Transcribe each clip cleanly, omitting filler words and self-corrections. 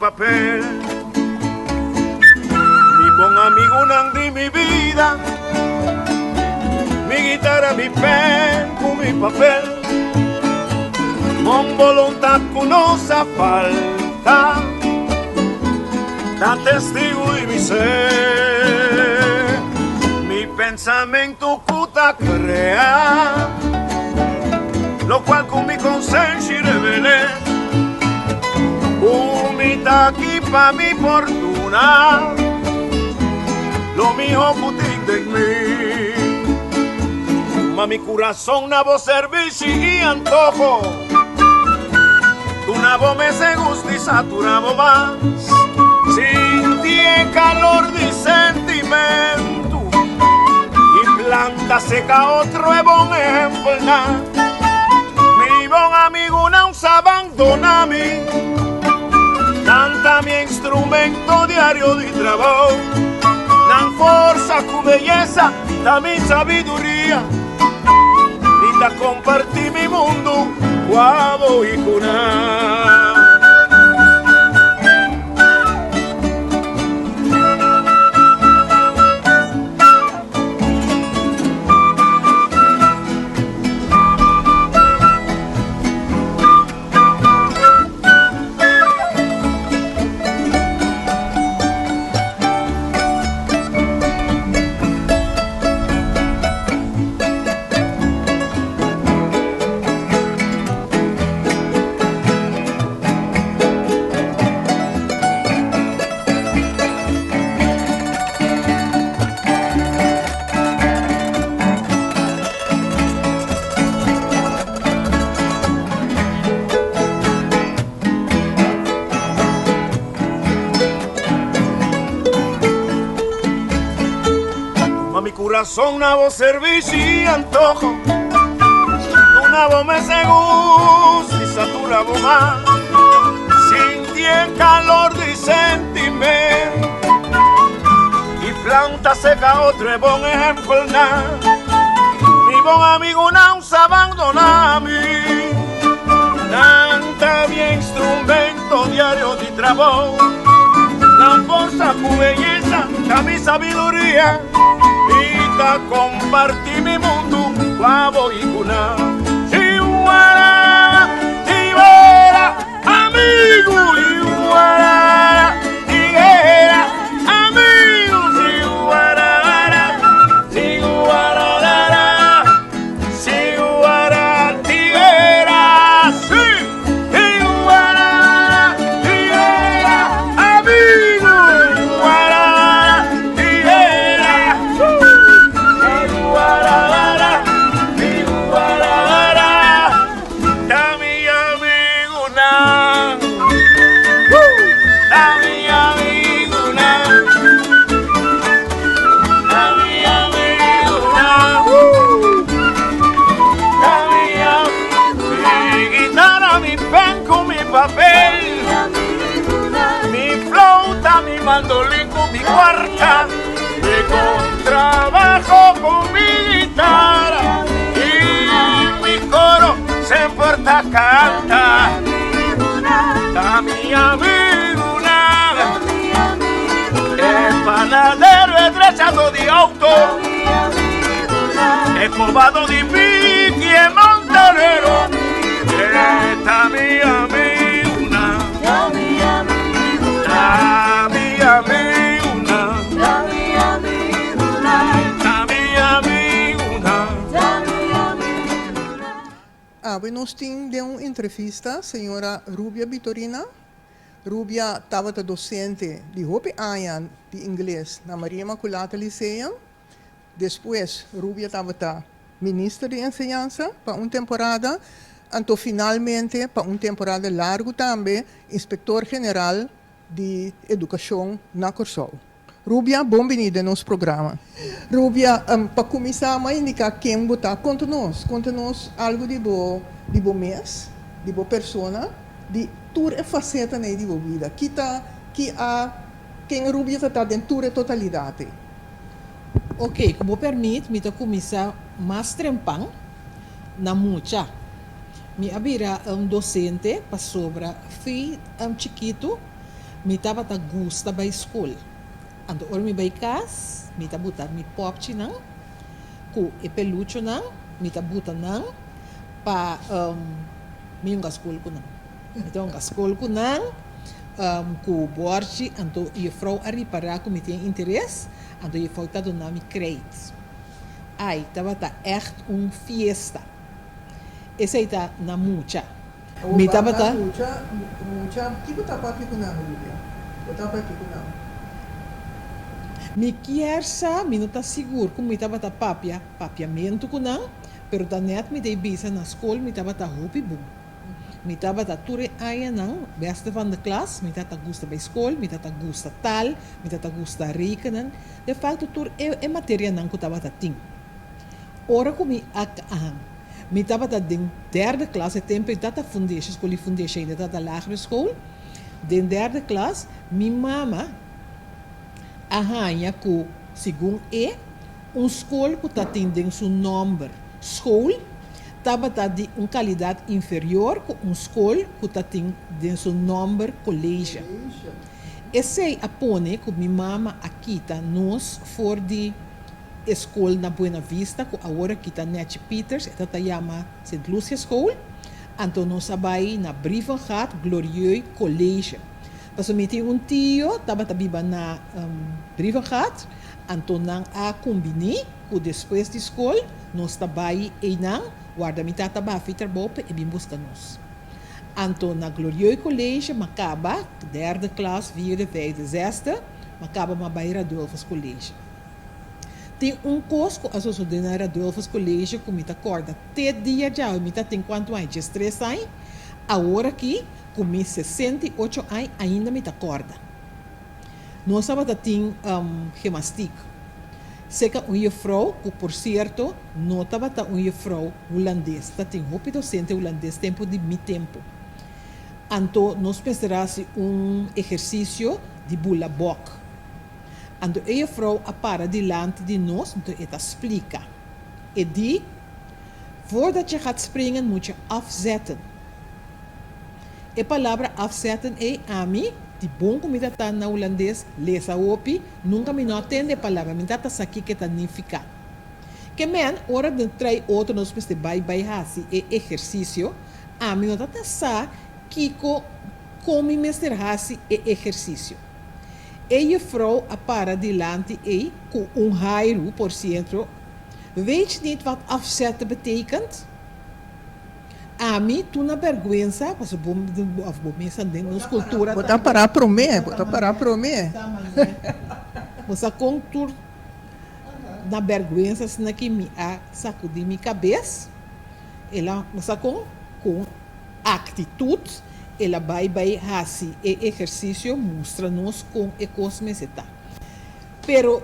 papel. Mi bon amigunan di mi bida, mi guitara, mi pen ku mi papel. Bon boluntat ku no sa falta, ta testigu di mi ser. Mi pensamentu ku ta krea, lokual ku mi konsenshi revel'é. Ku mi ta aki pa mi fortuna, lo miho ku tin den mi. Tuma mi kurason na bo servishi i antoho, duna bo mes e gusto i satura bo mas. Sinti e kalor di sentimentu i planta seka otro e bon ehempelnan. Mi bon amigunan sa bandona mi, nan ta mi instrumento diario di trabou. Nan forsa ku beyesa ta mi sabiduria, mi ta kompartí mi mundu ku abo i ku nan. Tuma mi kurason na bo servishi i antoho, Duna bo mes e gusto i satura bo mas, Sinti e kalor di sentimento i planta seka otro e bon ehempelnan. Mi bon amigunan sa bandona mi, Nan ta mi instrumento diario di trabou, Nan forsa ku beyesa ta mi sabiduria, Mi ta komparti mi mundu ku abo i ku nan. Chihuara, tiguera, amigu, Chihuara, tiguera, amigu, Chihuara, Chihuara, Chihuara, tiguera, sí, Chihuara, tiguera, amigu, Chihuara, tiguera, Chihuara, Chihuara, ta mi amigunan, ta mi amigunan, ta mi amigunan, ta mi Mi guitara, mi pen ku mi papel, mi flauta, mi mandolin ku mi kuarta, mi kontrabajo ku mi guitara i mi koro semper ta kanta. Ta mi amigunan, e panadero, e drechado di auto, e kobado di piki, e montanero, e ta mi amigunan, ta mi amigunan, ta mi amigunan. Awe nos tin den un entrevista señora Rubia Bitorina. Rubia tabata docente di hopi aña di ingles na Maria Immaculata Lyceum. Despues Rubia tabata minister di enseñansa pa un temporada, anto finalmente pa un temporada largu tambe inspector general di educacion na Corsou. Rubia, bon bini den nos programa. Rubia, pa cuminsa m'a indica ken bo ta. Conta nos, conta nos algo di bo, di bo mes, di bo persona, di tur e facetanan ei di bo bida. Ki ta, ki a, ken Rubia ta ta den tur e totalidad ei? Ok, ku bo permit mi ta kuminsá mas trempan na mucha. Mi a bira un dosente pasobra fi chikitu. Mi tabata gusta bai skol. Anto ora mi bai kas, mi ta buta mi pòpchinan ku e peluchonan, mi ta buta nan pa mi hunga skol ku nan. Mi ta hunga skol ku nan ku bòrchi, anto jefrou a ripará ku mi tin interes, anto jefrou ta duna mi kreit. Ai, tabata ègt un fiesta. Esei ta na mucha. Awor Mi banda tabata. mucha, mucha, kiko ta papia ku nan, Rubia? Bo ta papia ku nan? Mi kier sa, mi no ta sigur ku mi tabata papia papiamentu ku nan, pero ta nèt mi ta bisa na skol mi tabata hopi bon. Mi tabata tur e añanan beste van de klas, mi tata gusta bai skol, mi tata gusta taal, mi tata gusta rekenen, de facto tur e e materianan ku tabata tin. Ora ku mi a ahan, mi tabata den derde klas, e tempu ei tata fundesha, skol di fundesha ainda tata lagere school, den derde klas mi mama a haña ku segun e un skol ku ta tin den su nòmber school tabata di un kalidat inferior ku un skol ku ta tin den su nòmber college. Esei a pone ku mi mama a kita nos for di e skol na Buena Vista ku awor a kita Netchi Pieters, e ta ta yama Sint Lucia School, anto nos a bai na Brievengat Glorieux College. Pasobra mi tin un tio tabata biba na Brievengat, anto nan a kumbiní ku despues di skol nos ta bai einan warda mi tata baha fi trabou pa e bin buska nos. Anto na Glorieux College m'a kaba derde klas, vierde, vijfde, zesde, m'a kaba m'a bai Radulphus College. Tin un kos ku a sosodé na Radulphus College ku mi ta kòrda te dia djawe, mi ta tin kuantu aña, diestres aña, awor aki ku mi 68 aña ainda mi ta kòrda. Nos tabata tin gemastik seka un jefrou ku por sierto no tabata un jefrou hulandes, ta tin hopi dosente hulandes tempu di mi tempu. Anto nos mester hasi un ehersisio di bula bòk. Anto e jefrou a para dilanti di nos, anto e ta splika. E di, Voordat je gaat springen moet je afzetten. E palabra afzetten ei ami, di bon ku mi ta ta na hulandes, lesa hopi, nunka mi no a tende e palabra, mi ta ta sa kiko e ta nifiká. Ke men, ora den trai otro nos mester bai bai hasi e ehersisio, ami no ta ta sa kiko, kon mi mester hasi e ehersisio. E jufrouw a para dilanti ei ku un hairu, por siento, Weet je niet wat afzetten betekent? Ami tur na bergwensa, pasobra bo of bo mesa den nos kultura Bo ta para promé, bo ta para promé. Bo sa kon tur na bergwensa asina ki mi a sakudí mi kabes, el a, bo sa kon? Ku un aktitut el a bai bai hasi e ehersisio mustra nos kon e kos mester ta. Pero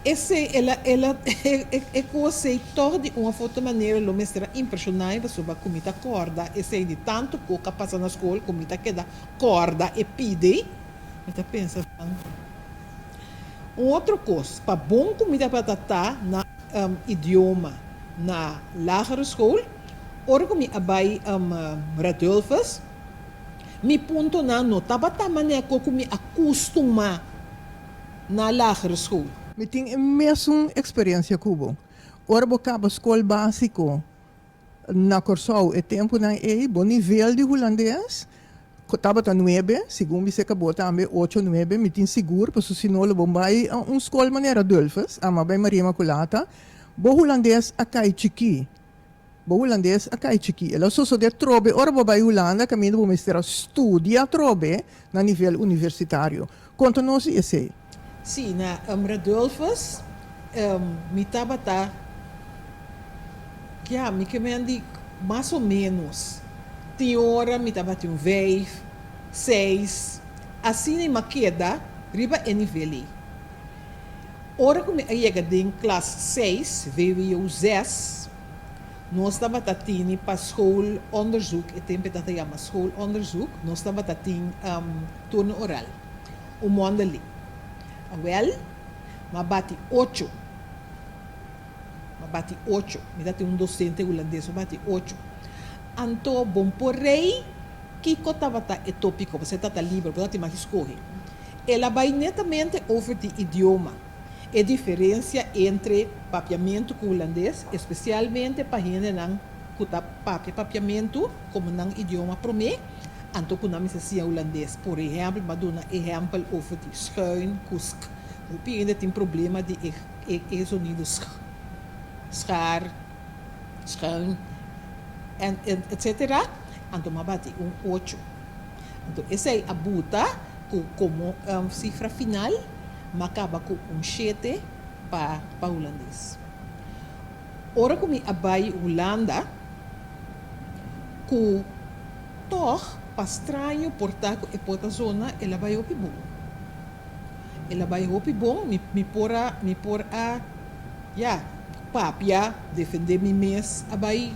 esei el a el a e kos ei tòg di un of otro manera lo mester a impreshoná mi pasobra ku mi ta kòrda esei di tantu kok a pasa na skol ku mi ta keda kòrda e pidi. Mi ta pensa van un otro kos pa bon ku mi tabata ta na idioma na lagere school ora ku mi a bai Radulphus mi puntonan no tabata manera ku mi a kustumá na lagere school. Mi tin e mesun eksperensia ku bo. Ora bo kaba skol básiko na Kòrsou e tempunan ei, bo nivel di hulandes tabata nuebe, segun mi seka bo tambe ocho, nuebe, mi tin sigur, pasobra si no lo bo bai un skol manera Dulfes, ama bai Maria Immaculata, bo hulandes a kai chikí. Bo hulandes a kai chikí. El a sosodé trobe ora bo bai Hulanda kaminda bo mester a studia trobe na nivel universitario. Konta nos di esei. Sí, na Radulphus mi tabata, ya, mi ke men di mas o ménos tin ora mi tabatin un vijf, seis, asina i mi a keda riba e nivel ei. Ora ku mi a yega den klas seis, vwo zes, nos tabata tini pa schoolonderzoek, e tempu e tabata yama schoolonderzoek, nos tabata tin turno oral, un mondeling. Awel, mi a bati ocho, mi a bati ocho, mi tabatin un docente hulandes, mi a bati ocho. Anto bon por rei. Kiko tabata e tópiko? Pasobra e tabata liber, bo tabatin mag skohe. El a bai netamente over di idioma, e diferensia entre papiamentu ku hulandes, espesialmente pa hendenan ku ta papia papiamentu komo nan idioma promé, anto ku nan mester siña hulandes. Por ehèmpel, mi a duna ehèmpel over di schuin ku sk. Hopi hende tin problema di e e zonido sch, schaar, schuin, en etcetera. Anto mi a bati un ocho. Anto esei a buta ku komo sifra final mi a kaba ku un shete pa pa hulandes. Ora ku mi a bai Hulanda ku tòg pa straño por ta ku e por ta zona el a bai hopi bon. El a bai hopi bon, mi mi por a mi por a ya papia, defendé mi mes a bai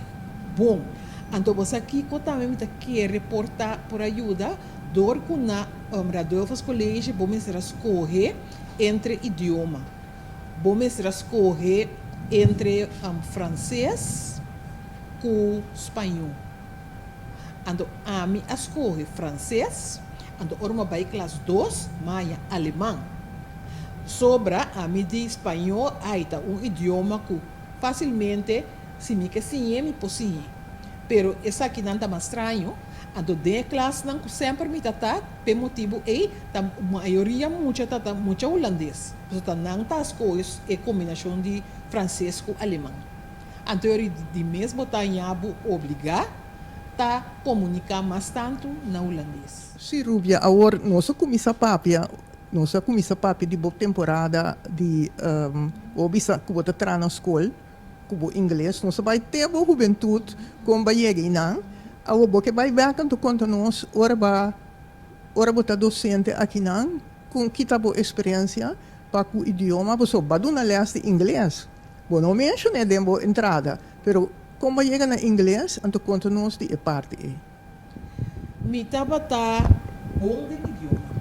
bon. Anto bo sa kiko tambe mi ta kere por ta por a yuda dor ku na Radulphus College bo mester a skohe entre idioma. Bo mester a skohe entre franses ku spañó. Anto ami a skohe franses, anto ora mi a bai klas dos mi a haña aleman. Sobra ami di spañó ai ta un idioma ku fásilmente si mi ke siñ'é mi por siñ'é. Pero esakinan ta mas straño, anto den e klasnan ku semper mi ta ta, p'e motibu ei ta mayoria mucha ta ta mucha hulandes, pasobra ta nan ta skohe e kombinashon di franses ku aleman. Anto eri di mes bo ta haña bo obligá ta komuniká mas tantu na hulandes. Sí, Rubia, awor nos a kuminsá papia, nos a kuminsá papia di bo temporada di bo bisa ku bo ta traha na skol ku bo ingles, nos a bai te bo hubentut kon bo a yega einan. Awor bo ke bai bèk anto konta nos ora bo ora bo ta dosente akinan, kon ki ta bo eksperensia pa ku idioma, pasobra bo a duna lès di ingles. Bo no menshon'é den bo entrada, pero kon bo a yega na ingles, anto konta nos di e parti ei. Mi tabata bon den idioma.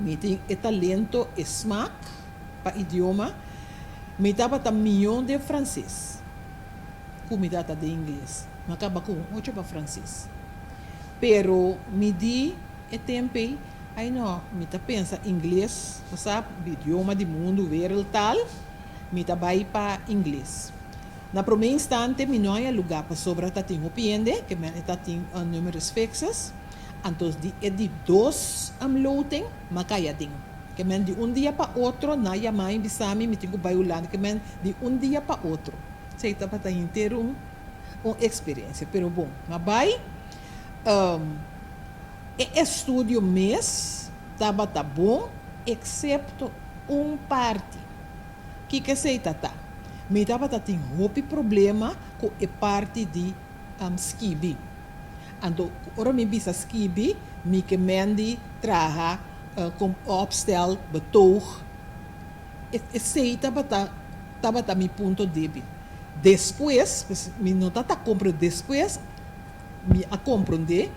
Mi tin e talento, e smak pa idioma. Mi tabata mihó den franses ku mi tabata den ingles. Mi a kaba ku un ocho pa franses. Pero mi di e tempu ei, Ai no, mi ta pensa ingles, bo sa, idioma di mundu, wereldtaal, mi ta bai pa ingles. Na promé instante mi no haña lugá pasobra ta tin hopi hende, ke men e ta tin numerus fixus, anto di e di dos loting m'a kai aden. Ke men di un dia pa otro nan a yama mi bisa mi mi tin ku bai Hulanda, ke men di un dia pa otro. Esei tabata henter un un eksperensia, pero bon, m'a bai. E estudio mes tabata bon eksepto un parti. Kiko esei ta ta? Mi tabata tin hopi problema ku e parti di skibi. Anto ora mi bisa skibi, mi ke men di traha kom opstel, betoog. Esei tabata tabata mi punto debil. Despues, mi no ta ta komprende despues. Mi a komprondé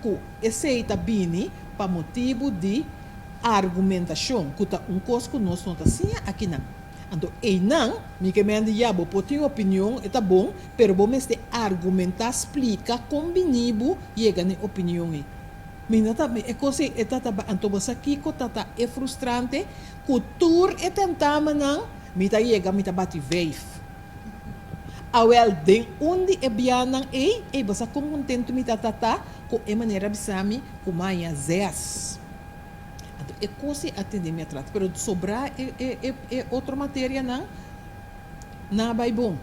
ku esei ta bini pa motibu di argumentashon, ku ta un kos ku nos no ta siña akinan. Anto einan, mi ke mende ya bo por tin opinion, e ta bon, pero bo mester argumentá, splika kon bini bo yega na e opinion ei. Mi no ta, e kos ei e ta ta bai, anto bo sa kiko ta ta e frustrante? Ku tur e tentamennan mi ta yega mi ta bati vijf. Awel, den un di e bianan ei, ei bo sa kon kontentu mi ta ta ku e manera a bisa mi ku maña zes. Anto e kos ei a tene mi atras, pero sobrá e e e otro materianan nan a bai bon.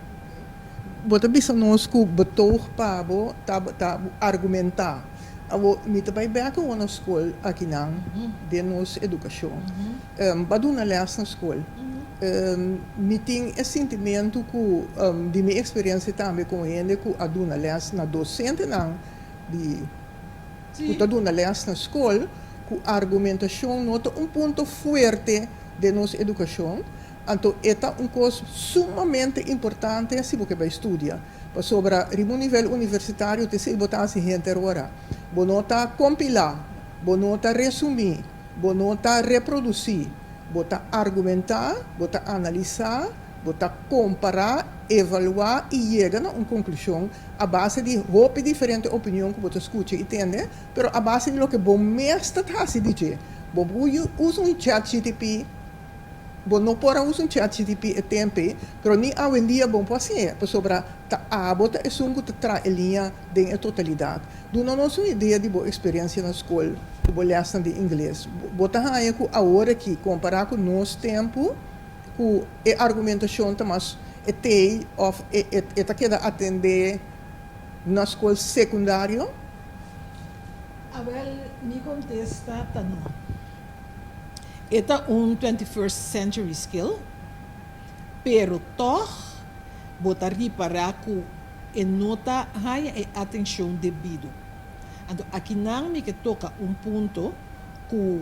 Bo ta bisa nos ku betoog pa bo ta argumentá. Awor, mi ta bai bek awor na skol akinan den nos edukashon. Bo a duna lès na skol. Mi tin e sintimentu ku di mi eksperensia tambe ku hende ku a duna lès na dosentenan di ku ta duna lès na skol ku argumentashon no ta un punto fuerte den nos edukashon, anto e ta un kos sumamente importante si bo ke bai studia, pasobra riba un nivel universitario ta esei bo ta hasi henter ora. Bo no ta kompilá, bo no ta resumí. Bo no ta reprodusí, bo ta argumentá, bo ta analisá Bo ta kompará, evaluá i yega na un konklushon a base di hopi diferente opinion ku bo ta skucha i tende, pero a base di loke bo mes ta hasi di dje. Bo por usa un ChatGTP, bo no por a usa un ChatGTP e tempu ei, pero ni awendia bo por hasié, pasobra ta abo ta esun ku ta traha e liña den e totalidat. Duna nos un idea di bo eksperensia na skol ku bo lèsnan di ingles. Bo ta haña ku awor aki, kompará ku nos tempu, ku e argumentashon ta mas e tei òf e e ta keda atendé na skol sekundario? Awel, mi kontesta ta no. E ta un twenty-first century skill, pero tòg bo ta ripará ku e no ta haña e atenshon debido. Anto akinan mi ke toka un punto ku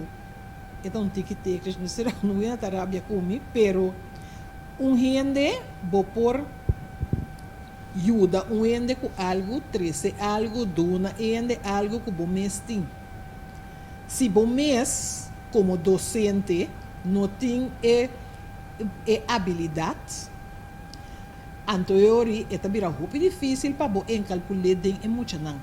e ta un tiki teklish, no sera ku no ta rabia ku mi, pero un hende bo por yuda un hende ku algu, trese algu, duna e hende algu ku bo mes tin. Si bo mes komo dosente no tin e e abilidat, anto e ori e ta bira hopi difísil pa bo enkalkul'é den e muchanan.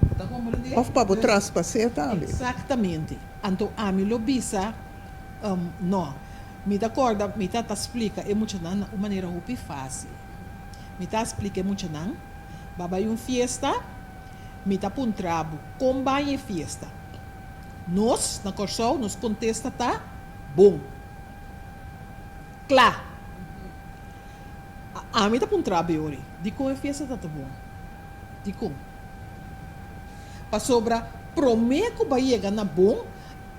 Bo ta komprendé? Òf pa bo traspas'é tambe. Eksaktamente. Anto ami lo bisa, No. Mi ta kòrda mi ta ta splika e muchanan na un manera hopi fásil. Mi ta splika e muchanan, Ba bai un fiesta, mi ta puntra bo, kon bai e fiesta? Nos na Kòrsou nos kontesta ta, Bon. Kla. Ami ta puntra bo e ora, Dikon e fiesta ta ta bon? Dikon? Pasobra promé ku bo a yega na bon,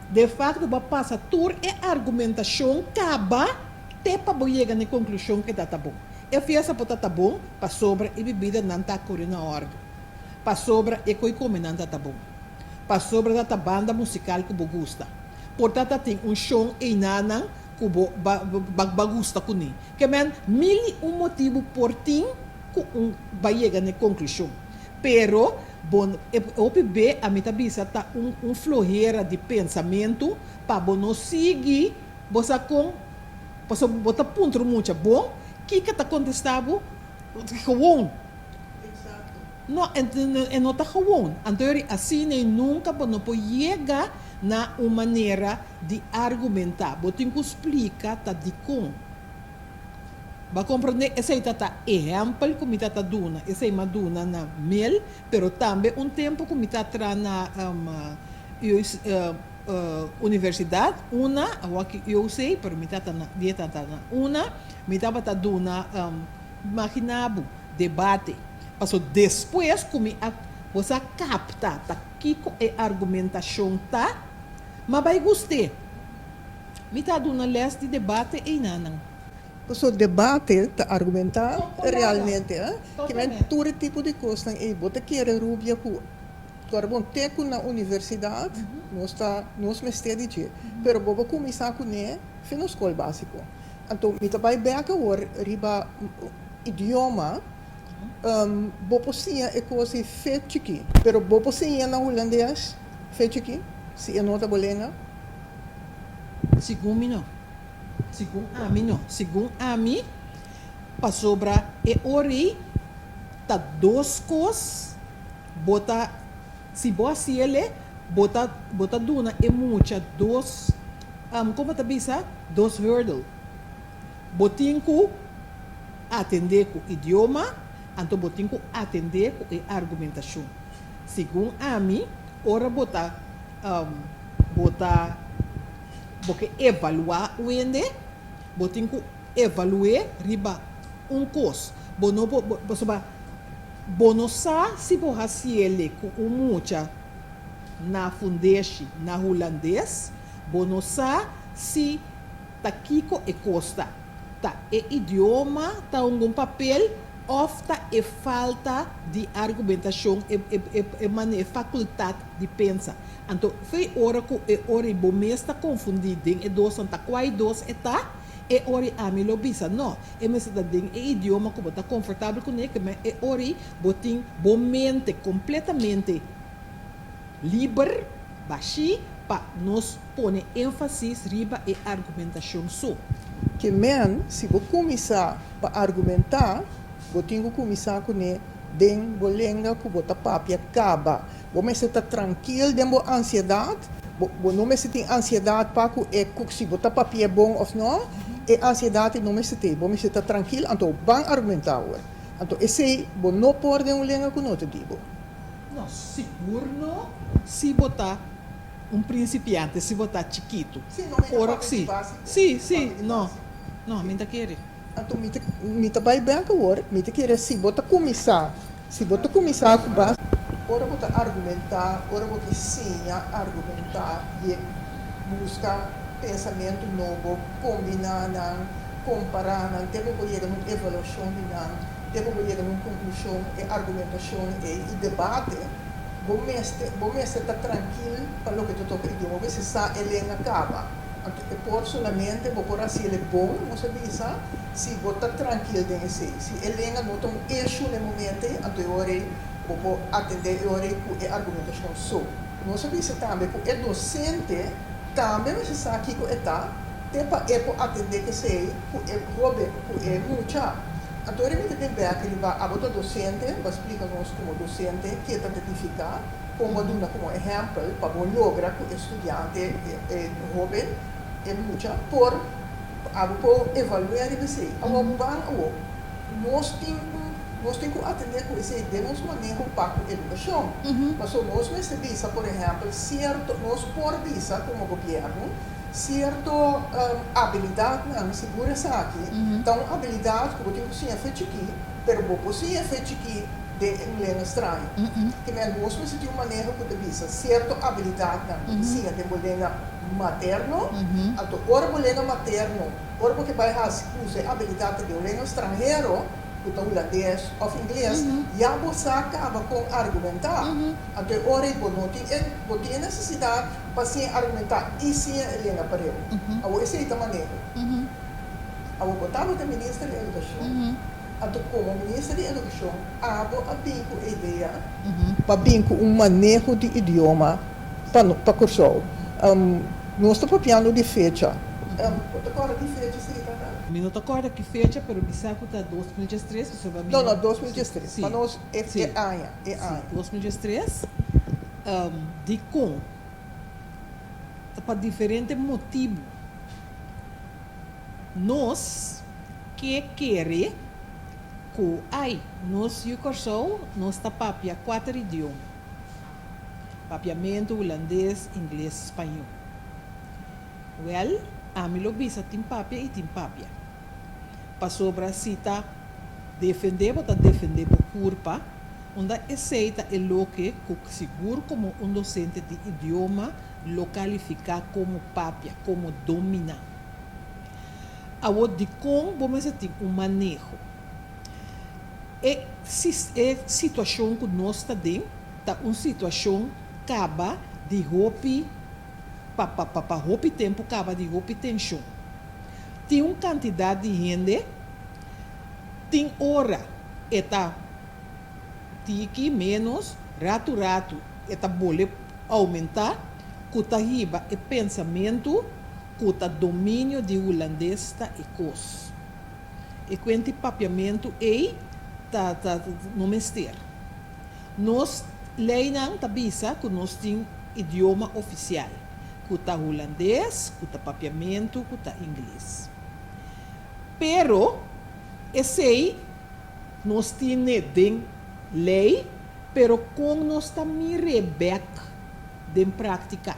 de fakto bo a pasa tur e argumentashon kaba te pa bo yega na e konklushon ku e ta ta bon. E fiesta por ta ta bon pasobra e bibidanan ta kore na òrdu, pasobra e koi komenan ta ta bon, pasobra ta ta banda musikal ku bo gusta, por ta ta tin un shon einanan ku bo ba ba gusta kuné. Ke men mil i un motibu por tin ku un ba yega na e konklushon. Pero bo e hopi be ami ta bisa ta un un flohera di pensamentu pa bo no sigui bo sa kon pasobra bo ta puntra un mucha bon kiko ta kontesta bo gewoon no e no ta gewoon anto yori asina i nunka bo no por yega na un manera di argumenta bo tin ku splika ta dikon. Bo a komprondé? Esei ta ta ehèmpel ku mi ta ta duna. Esei mi a duna na mel, pero tambe un tempu ku mi ta tra na universidat, una, awor aki UOC, pero mi ta ta na, di e ta ta na una, mi tabata duna, imaginá bo, debate. Paso despues ku mi a, bo sa kapta ta kiko e argumentashon ta, m'a bai gust'é. Mi ta duna les di debate einanan. Paso debate ta argumenta realmente, eh? Ke men tur e tipo di kosnan ei. Bo ta kere rubia ku ora bon te ku na universidat nos ta nos mester di dje. Pero bo bo kuminsá kuné fe na skol básiko. Anto mi ta bai bèk awor riba idioma. Bo por siña e kos ei fe chikí. Pero bo por siña na hulandes fe chikí si e no ta bo lenga? Segun mi no. Segun ami no. Segun ami, pasobra e ora ei ta dos kos bo ta, si bo hasi el e, bo ta bo ta duna e mucha dos, kon bo ta bisa, dos hurdle. Bo tin ku atendé ku idioma, anto bo tin ku atendé ku e argumentashon. Segun ami, ora bo ta Bo ta bo ke evaluá un hende, bo tin ku evalu'é riba un kos. Bo no por, pasobra bo no sa si bo hasiele ku un mucha na fundeshi na hulandes, bo no sa si ta kiko e kos ta. Ta e idioma ta hunga un papel òf ta e falta di argumentashon, e e e mane e fakultat di pensa. Anto fei ora ku e ora ei bo mes ta konfundí den e dosnan ta kua e dos e ta, e ora ei ami lo bisa no, e mester ta den e idioma ku bo ta konfortabel kuné, ke men e ora ei bo tin bo mente kompletamente liber, bashí, pa nos pone énfasis riba e argumentashon so. Ke men, si bo kuminsá pa argumentá, bo tin ku kuminsá kuné den bo lenga ku bo ta papia kaba. Bo mester ta trankil den bo ansiedat, bo bo no mester tin ansiedat pa ku e ku si bo ta papi'é bon òf no, e ansiedat ei no mester t'ei. Bo mester ta trankil, anto ban argumentá awor. Anto esei bo no por den un lenga ku no ta di bo. No, sigur no si bo ta un principiante, si bo ta chikitu. Sí, no, mi ta Ora papia di sí, básico. sí, Mi ta sí, papia di no, básico. no, Sí. mi ta kere. Anto mi ta, mi ta bai bek awor, mi ta kere si bo ta kuminsá, si bo ta kuminsá ku básico, ora bo ta argumentá, ora bo ke siña argumentá, ye buska pensamentu nobo, kombiná nan, kompará nan, te bo por yega na un evaluashon di nan, Te bo por yega na un konklushon, e argumentashon ei i debate, bo mester bo mester ta trankil pa loke ta toka idioma. Bo mester sa e lenga kaba. Anto e por solamente bo por hasi el bon, nos a bisa, si bo ta trankil den esei. Si e lenga no ta un issue na e momento ei, anto e ora ei bo por atendé e ora ei ku e argumentashon so. Nos a bisa tambe ku e dosente tambe mester sa kiko e ta, te pa e por atendé kesei ku e hoben, ku e mucha. Anto ora mi ta bin bek riba abo ta dosente, bo a splika nos komo dosente ke ta nifiká, kon bo a duna komo ehèmpel pa bo logra ku e studiante, e hoben, e mucha por abo por evaluá riba esei. Awor ban awor nos tin un nos tin ku atendé ku esei den nos maneho pa ku edukashon. Pasobra nos mester bisa por ehèmpel sierto nos por bisa komo gobièrnu Sierto abilidatnan, sigur esaki ta un abilidat ku bo tin ku siña fe chikí, pero bo por siña fe chikí den un lenga straño. Ke men nos mester tin un maneho ku ta bisa sierto abilidatnan bo ta siña den bo lenga materno, anto ora bo lenga materno, ora bo ke bai hasi usa e abilidatnan den un lenga stranhero, ku ta hulandes òf ingles, ya bo sa kaba kon argumentá. Anto e ora ei bo no tin e bo tin e nesesidat pa siña argumentá i siña e lenga pareu. Awor esei ta maneho. Awor bo tabata minister di edukashon, anto komo minister di edukashon abo a bin ku e idea pa bin ku un maneho di idioma pa pa Kòrsou. Nos ta papiando di fecha. Bo ta kòrda ki fecha esei ta? Mi no ta kòrda ki fecha, pero mi sa ku ta 2013, pasobra mi No, no. no, 2013. Pa nos e aña, e aña. Si, 2013. Dikon? Ta pa diferente motibu. Nos ke kere ku, ai, nos yu Kòrsou, nos ta papia kuater idioma, Papiamentu, Hulandes, Ingles, Spañó. Wèl, ami lo bisa tin papia i tin papia. Pasobra si ta defendé bo ta defendé bo kurpa, unda esei ta e loke ku sigur komo un dosente di idioma lo kalifiká komo papia, komo dominá. Awor dikon bo mester tin un maneho? E e situashon ku nos ta den ta un situashon kaba di hopi pa pa pa hopi tempu kaba di hopi tenshon. Tin un kantidat di hende tin ora e ta tiki ménos, ratu ratu e ta bole oumentá ku ta hiba e pensamentu ku ta dominio di hulandes ta e kos. E kuenti papiamentu ei ta ta no mester. Nos leinan ta bisa ku nos tin idioma ofisial, ku ta hulandes, ku ta papiamentu, ku ta ingles. Pero esei nos tine den lei, pero kon nos ta mir'é bèk den práktika?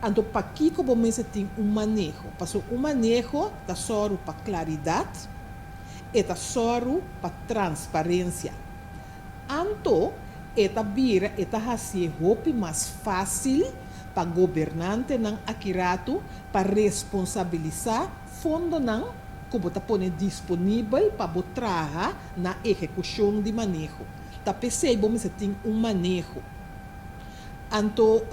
Anto pakiko bo mester tin un maneho? Pasobra un maneho ta sòru pa klaridat, e ta sòru pa transparensia. Anto e ta bira e ta hasié hopi mas fásil pa gobernantenan aki ratu pa responsabilisá fondonan ku bo ta pone disponibel pa bo traha na ehekushon di maneho. Ta p'esei bo mester tin un maneho. Anto,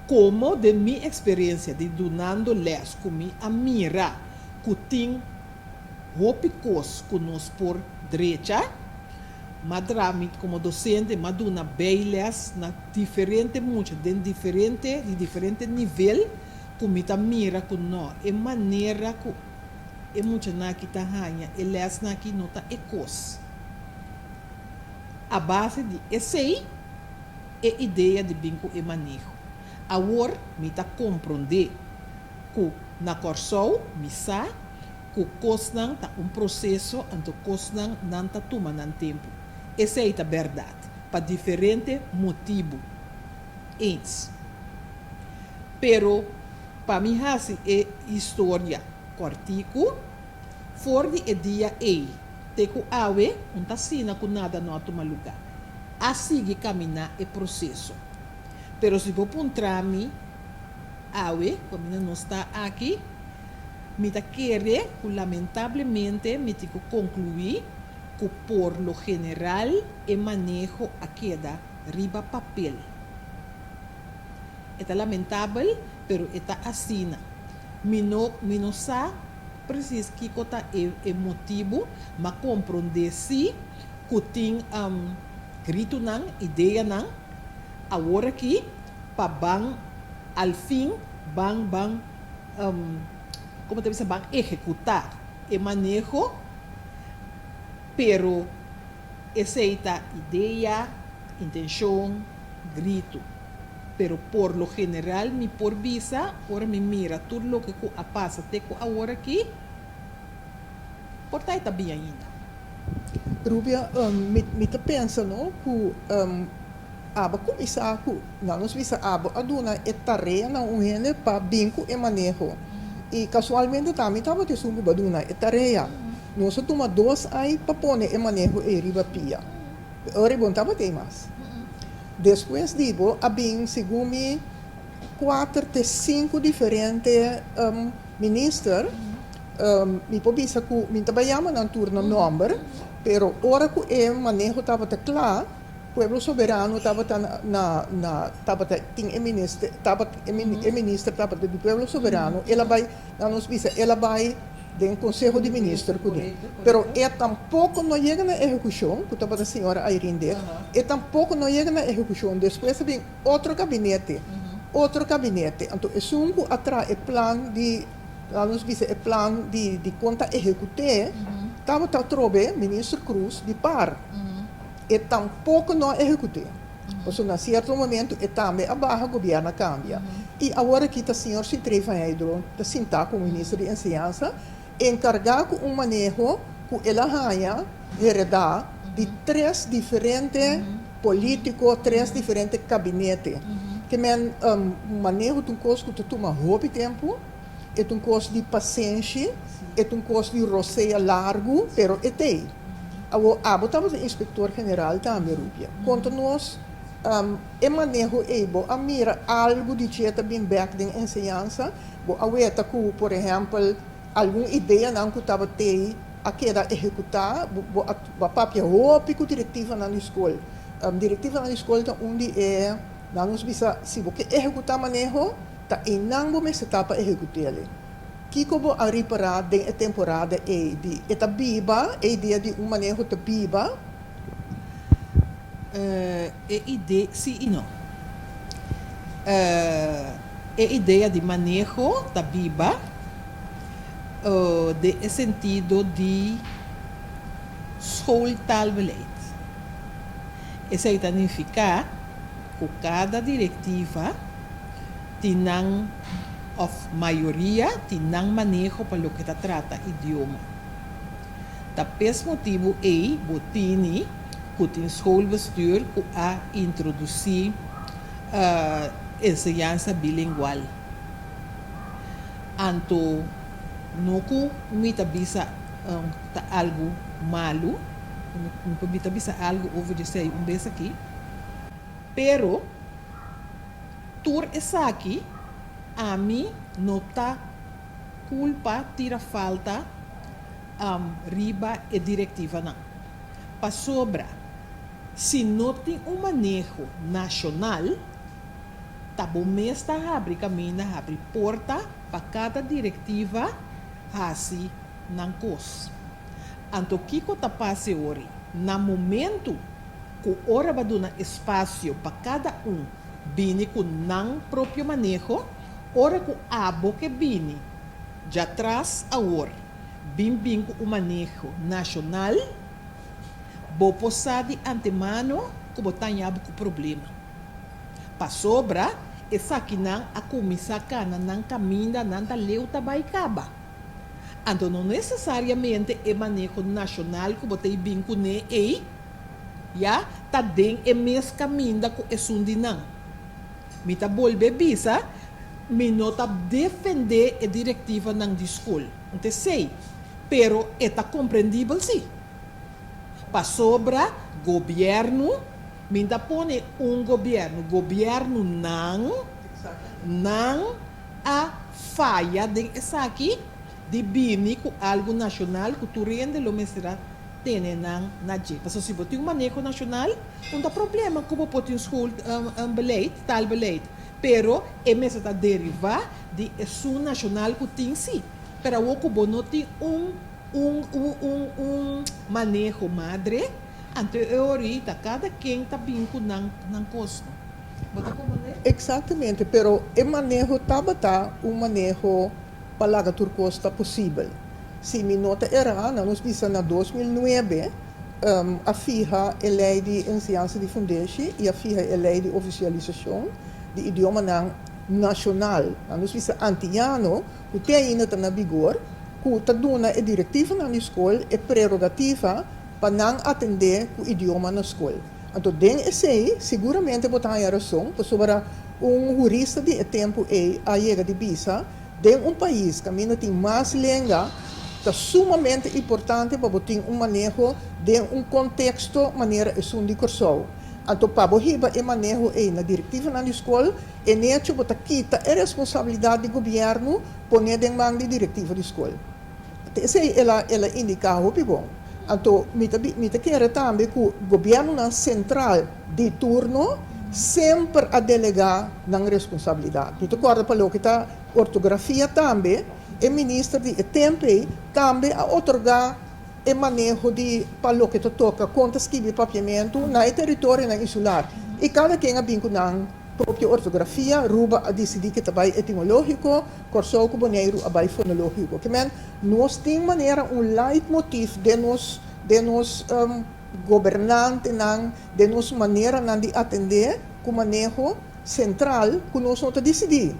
komo den mi eksperensia di dunando lès ku mi a mira ku tin hopi kos ku nos por drecha, m'a dra mi komo dosente m'a duna beilès na diferente mucha den diferente di diferente nivel. ku mi ta mira ku no, e manera ku e muchanan aki ta haña e lèsnan aki no ta e kos. A base di esei e idea di bin ku e maneho. Awor mi ta komprondé ku na Kòrsou mi sa ku kosnan ta un proseso anto kosnan nan ta tuma nan tempu. Esei ta bèrdat pa diferente motibu. Eens. Pero pa mi hasi e historia kòrtiku, for di e dia ei te ku awe un ta asina ku nada no a tuma lugá. A sigui kaminá e proseso. Pero si bo puntra mi awe, ku aminda nos ta aki, mi ta kere ku lamentablemente mi tin ku konkluí ku por lo general e maneho a keda riba papel. E ta lamentabel, pero e ta asina. Mi no mi no sa presis kiko ta e e motibu, m'a komprondé sí ku tin gritunan, ideanan awor aki pa ban al fin ban ban komo ta bisa ban ehekutá e maneho, pero esei ta idea, intenshon, gritu. Pero por lo general mi por bisa ora mi mira tur loke ku a pasa te ku awor aki, por ta e ta bin ainda. Rubia, Mi ta pensa no ku abo a kuminsá ku, nan nos bisa abo a duna e tarea na un hende pa bin ku e maneho. I kasualmente tambe tabata esun ku bo a duna e tarea. Nos a tuma dos ai pa pone e maneho ei riba pia. Ora bo no tabata ei mas. Despues di bo a bin segun mi kuater te sinku diferente minister. Mi por bisa ku mi ta bai yama nan tur na nòmber, pero ora ku e maneho tabata kla, Pueblo Soberano tabata na na tabata tin e minister tabata e minister tabata di Pueblo Soberano, el a bai nan nos bisa el a bai den Konseho di Minister kuné. Pero e tampoko no yega na ehekushon, ku tabata señora Irene Dick, e tampoko no yega na ehekushon. Despues a bin otro gabinete, otro gabinete. Anto esun ku a traha e plan di Laat nos bisa e plan di di kon ta ehekut'é tabata atrobe Minister Cruz di par. E tampoko no a ehekut'é. Pasobra na sierto momento e tambe a baha, gobièrnu a kambia. I awor aki ta señor Sithree van Heydoorn ta sintá komo Minister di Enseñansa enkargá ku un maneho ku el a haña heredá di tres diferente polítiko, tres diferente kabinete. Ke men maneho ta un kos ku ta tuma hopi tempu. E ta un kos di pasenshi, e ta un kos di rosea largu, pero e t'ei. Awor, abo tabata inspektor general tambe, Rubia. Konta nos e maneho ei. Bo a mira algu di dje ta bin bèk den enseñansa? Bo a weta ku, por ehèmpel, algun ideanan ku tabat'ei a keda ehekutá? Bo a papia hopi ku direktivanan di skol. Direktivanan di skol ta un di e, nan nos bisa, si bo ke ehekutá maneho, Ta einan bo mester ta pa ehekut'el. Kiko bo a ripará den e temporada ei di e ta biba, e idea di un maneho ta biba? E idea, si i no. E idea di maneho ta biba den e sentido di schooltaalbeleid. Esei ta nifiká ku kada direktiva tin nan òf mayoria tin nan maneho pa loke ta trata idioma. Ta p'es motibu ei bo tini ku tin schoolbestuur ku a introdusí enseñansa bilingual. Anto no ku mi ta bisa ta algu malu, mi por mi ta bisa algu over di esei un bes aki. Pero tur esaki ami no ta culpa tira falta riba e directivanan. Pasobra si no tin un maneho nacional ta bo mes ta habri caminda, habri porta pa cada directiva haci nan cos. Anto kico ta pasa e ori? Na momento ku ora ba duna espasio pa kada un bini ku nan propio maneho, Ora ku abo ke bini djatras awor bin bin ku un maneho nashonal, bo por sa di antemano ku bo ta haña bo ku problema. Pasobra esakinan a kuminsá kana nan kaminda nan ta leu ta bai kaba. Anto no nesesariamente e maneho nashonal ku bo ta bin kuné ei ya ta den e mes kaminda ku esun di nan. Mi ta bolbe bisa, mi no ta defendé e direktivanan di skol, un ta esei, pero e ta komprendibel sí. Pasobra gobièrnu, mi ta pone un gobièrnu, gobièrnunan, nan a faya den esaki di bini ku algu nashonal ku tur hende lo mester a tene nan na dje. Pasobra si bo tin un maneho nashonal, un ta problema ku bo por tin schoolbeleid, taalbeleid, pero e mester ta derivá di esun nashonal ku tin sí. Pero awor ku bo no tin un un un un un maneho madre, anto e orita kada ken ta bin ku nan nan kos no. Bo ta komprendé? Eksaktamente, pero e maneho tabata un maneho pa laga tur kos ta posibel. Si mi no ta erá, nan nos bisa na 2009 a fiha e lei di enseñansa di fundeshi i a fiha e lei di ofisialisashon di idiomanan nashonal, nan nos bisa antiano, ku te ainda ta na bigor, ku ta duna e direktivanan di skol e prerogativa pa nan atendé ku idioma na skol. Anto den esei siguramente bo ta haña rason, pasobra un hurista di e tempu ei a yega di bisa, Den un pais kaminda tin mas lenga, ta sumamente importante pa bo tin un maneho den un konteksto manera esun di Kòrsou. Anto pa bo hiba e maneho ei na direktivanan di skol, e necho bo ta kita e responsabilidat di gobièrnu pon'é den man di direktiva di skol. Esei el a el a indiká hopi bon. Anto mi ta mi ta kere tambe ku gobièrnunan sentral di turno semper a delegá nan responsabilidat. Mi ta kòrda pa loke ta ortografia tambe e minister di e tempu ei tambe a otorgá e maneho di pa loke ta toka kon ta skibi papiamentu na e teritorionan insular i kada ken a bin ku nan propio ortografia. Ruba a disidí ke ta bai etimológiko, Kòrsou ku Boneiru a bai fonológiko. Ke men nos tin manera un leitmotiv den nos den nos gobernantenan, den nos maneranan di atendé ku maneho sentral ku nos no ta disidí,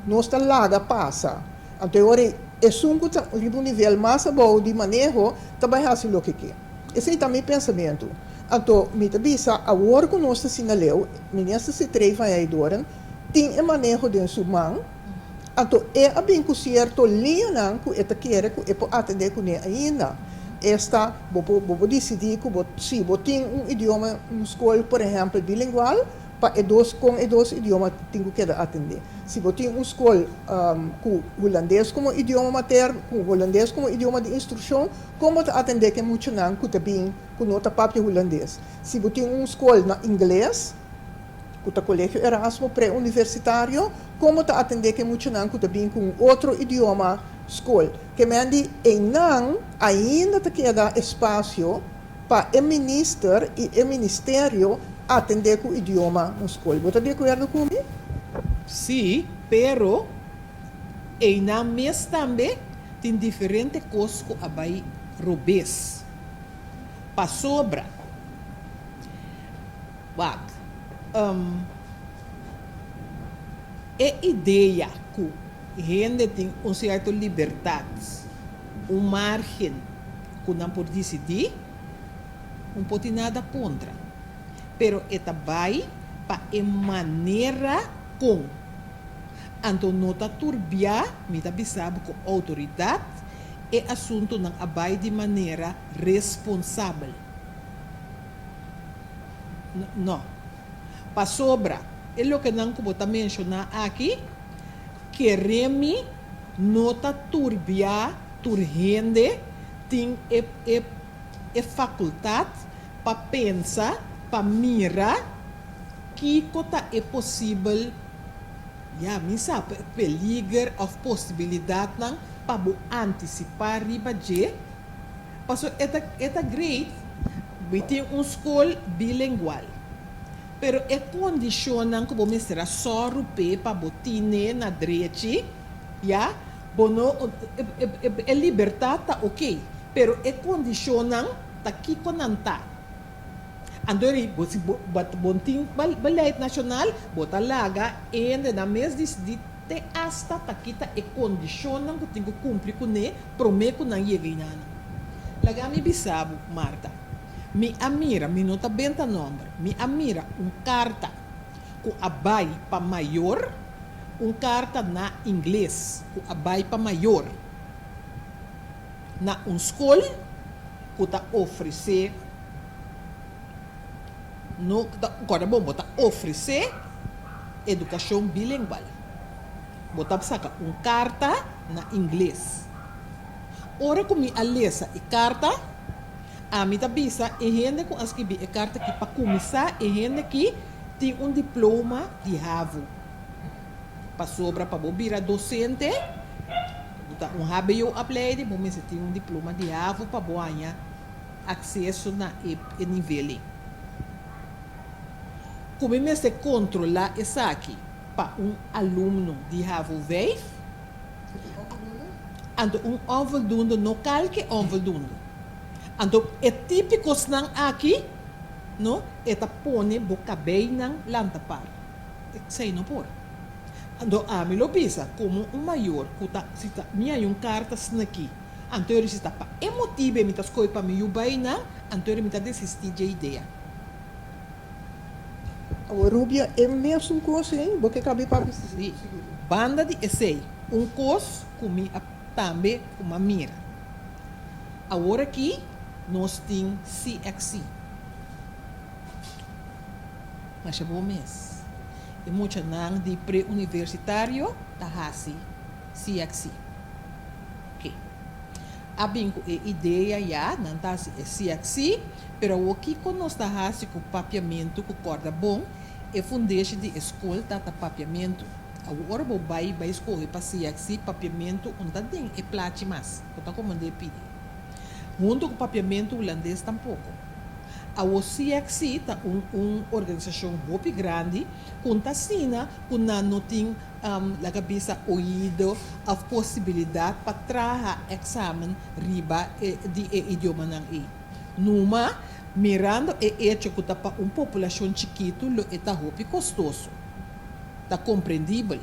nos ta laga pasa. Anto e ora ei esun ku ta riba un nivel mas abou di maneho ta bai hasi loke ke. Esei ta mi pensamentu. Anto mi ta bisa awor ku nos ta asina leu, Minister Sitrey van Heydoorn tin e maneho den su man, anto e a bin ku sierto liñanan ku e ta kere ku e por atendé kuné ainda. Esta bo por bo por disidí ku bo si bo tin un idioma un skol por ehèmpel bilingual, pa e dos kon e dos idioma tin ku keda atendé. Si bo tin un skol ku hulandes komo idioma materno, ku hulandes komo idioma di instrukshon, kon bo ta atendé ku e muchanan ku ta bin ku no ta papia hulandes? Si bo tin un skol na ingles, ku ta Kolegio Erasmo pre-universitario, kon bo ta atendé ku e muchanan ku ta bin ku un otro idioma skol? Ke men di einan ainda ta keda espasio pa e minister i e ministerio atendé ku idioma na skol. Bo ta di akuerdo ku mi? Sí, pero einan mes tambe tin diferente kos ku a bai robes. Pasobra, wak, e idea ku hende tin un sierto libertat, un margen ku nan por disidí, un por tin nada kontra. Pero e ta bai pa e manera kon. Anto no ta turbiá, mi ta bisa bo ku outoridat e asuntunan a bai di manera responsabel. No. Pasobra e lokenan ku bo ta menshoná aki, kere mi no ta turbiá tur hende tin e e e fakultat pa pensa, pa mira kiko ta e posibel, ya, mi sa, peliger òf posibilidatnan pa bo antisipá riba dje. Pasobra e ta e ta great, mi tin un skol bilengual. Pero e kondishonnan ku bo mester a sòru p'e pa bo tine na drechi, ya, bo no, e libertat ta oke, pero e kondishonnan ta kiko nan ta. Anto ri bo si bo bo tin beleid nashonal, bo ta laga e hendenan mes disidí te asta ta kita e kondishonnan ku tin ku kumpli kuné promé ku nan yega einanan. Laga mi bisa bo, Marta. Mi a mira, mi no ta benta nomber, mi a mira un karta ku a bai pa mayor, un karta na ingles ku a bai pa mayor na un skol ku ta ofresé, no, ku ta, kòrda bon, bo ta ofresé edukashon bilingual. Bo ta saka un karta na ingles. Ora ku mi a lesa e karta, ami ta bisa e hende ku a skibi e karta aki, pa kuminsá e hende aki tin un diploma di havo. Pasobra pa bo bira dosente, bo ta un hbo-opleiding, bo mester tin un diploma di havo pa bo haña akseso na e nivel ei. Ku mi mester kontrolá esaki pa un alumno di havo vijf? Anto un onvoldoende no kalke onvoldoende. Anto e tipikosnan aki no e ta pone bo kabeinan lanta par. Esei no por. Anto ami lo bisa komo un mayor ku ta si ta mi hay un karta snaki anto eri si ta pa e motibe mi ta skohe pa mi yu bai nan anto eri mi ta desisti dje idea. Awor Rubia e mesun kos ei bo ke kabi papia Sí, banda di esei un kos ku mi a tambe ku m'a mira. Awor aki nos tin CXC. Masha bo mes. E muchanan di pre-universitario ta hasi CXC. Oke. A bin ku e idea ya, nan ta hasi e CXC, pero awor kiko nos ta hasi ku papiamentu ku kòrda bon? E fundeshi di e skol ta ta papiamentu. Awor ora bo bai bai skohe pa CXC, papiamentu un ta den e plachi mas, bo ta komand'é pidi. Huntu ku papiamentu hulandes tampoko. Awor CXC ta un un organisashon hopi grandi ku un ta asina ku nan no tin laga bisa oido òf posibilidat pa traha èksamen riba e di e idiomanan ei. Numa, mirando e echo ku ta pa un populashon chikitu lo e ta hopi kostoso. Ta komprendibel.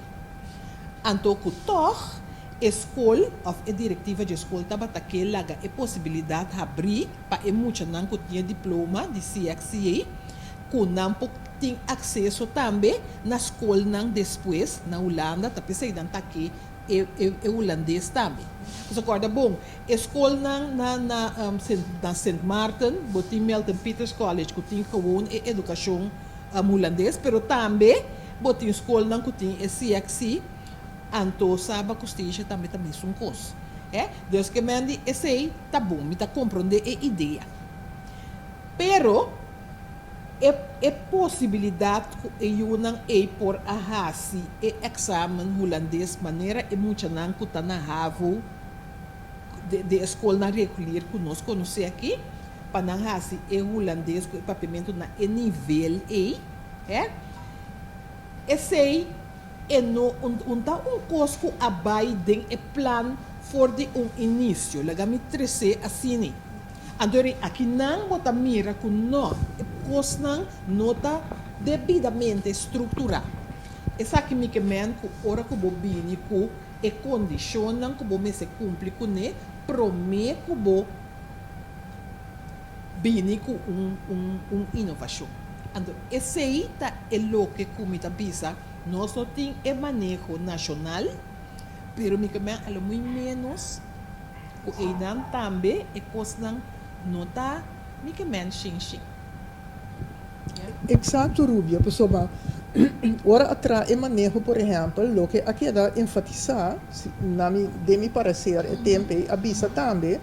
Anto ku tòg e skol òf e direktiva dje skol tabata ke laga e posibilidat habrí pa e muchanan ku tin e diploma di CXCA ku nan por tin akseso tambe na skolnan despues na Hulanda, ta p'esei nan ta ke e e hulandes tambe. Pasobra kòrda bon, e skolnan na na na Sint Maarten, bo tin Milton Peters College ku tin gewoon e edukashon hulandes, pero tambe bo tin skolnan ku tin e CXC, anto Saba ku Statia tambe ta mesun kos. E, dus ke men di esei ta bon, mi ta komprondé e idea. Pero e e posibilidat ku e yunan ei por a hasi e eksamen hulandes manera e muchanan ku ta na havo de de e skolnan regulier ku nos konosé aki, pa nan hasi e hulandes ku e papiamentu na e nivel ei, hè. Esei e no un ta un kos ku a bai den e plan for di un inisio. Laga mi tres'é asini. Anto ri akinan bo ta mira ku no, e kosnan no ta debidamente strukturá. Esaki mi ke men ku ora ku bo bini ku e kondishonnan ku bo mester kumpli kuné promé ku bo bini ku un un un inovashon. Anto esei ta e loke ku mi ta bisa, nos no tin e maneho nashonal, pero mi ke men a lo muy ménos. Ku einan tambe e kosnan no ta mi ke men shin shin. Eksakto Rubia, pasobra ora a traha e maneho por ehèmpel loke a keda enfatisá, na mi den mi pareser e tempu ei a bisa tambe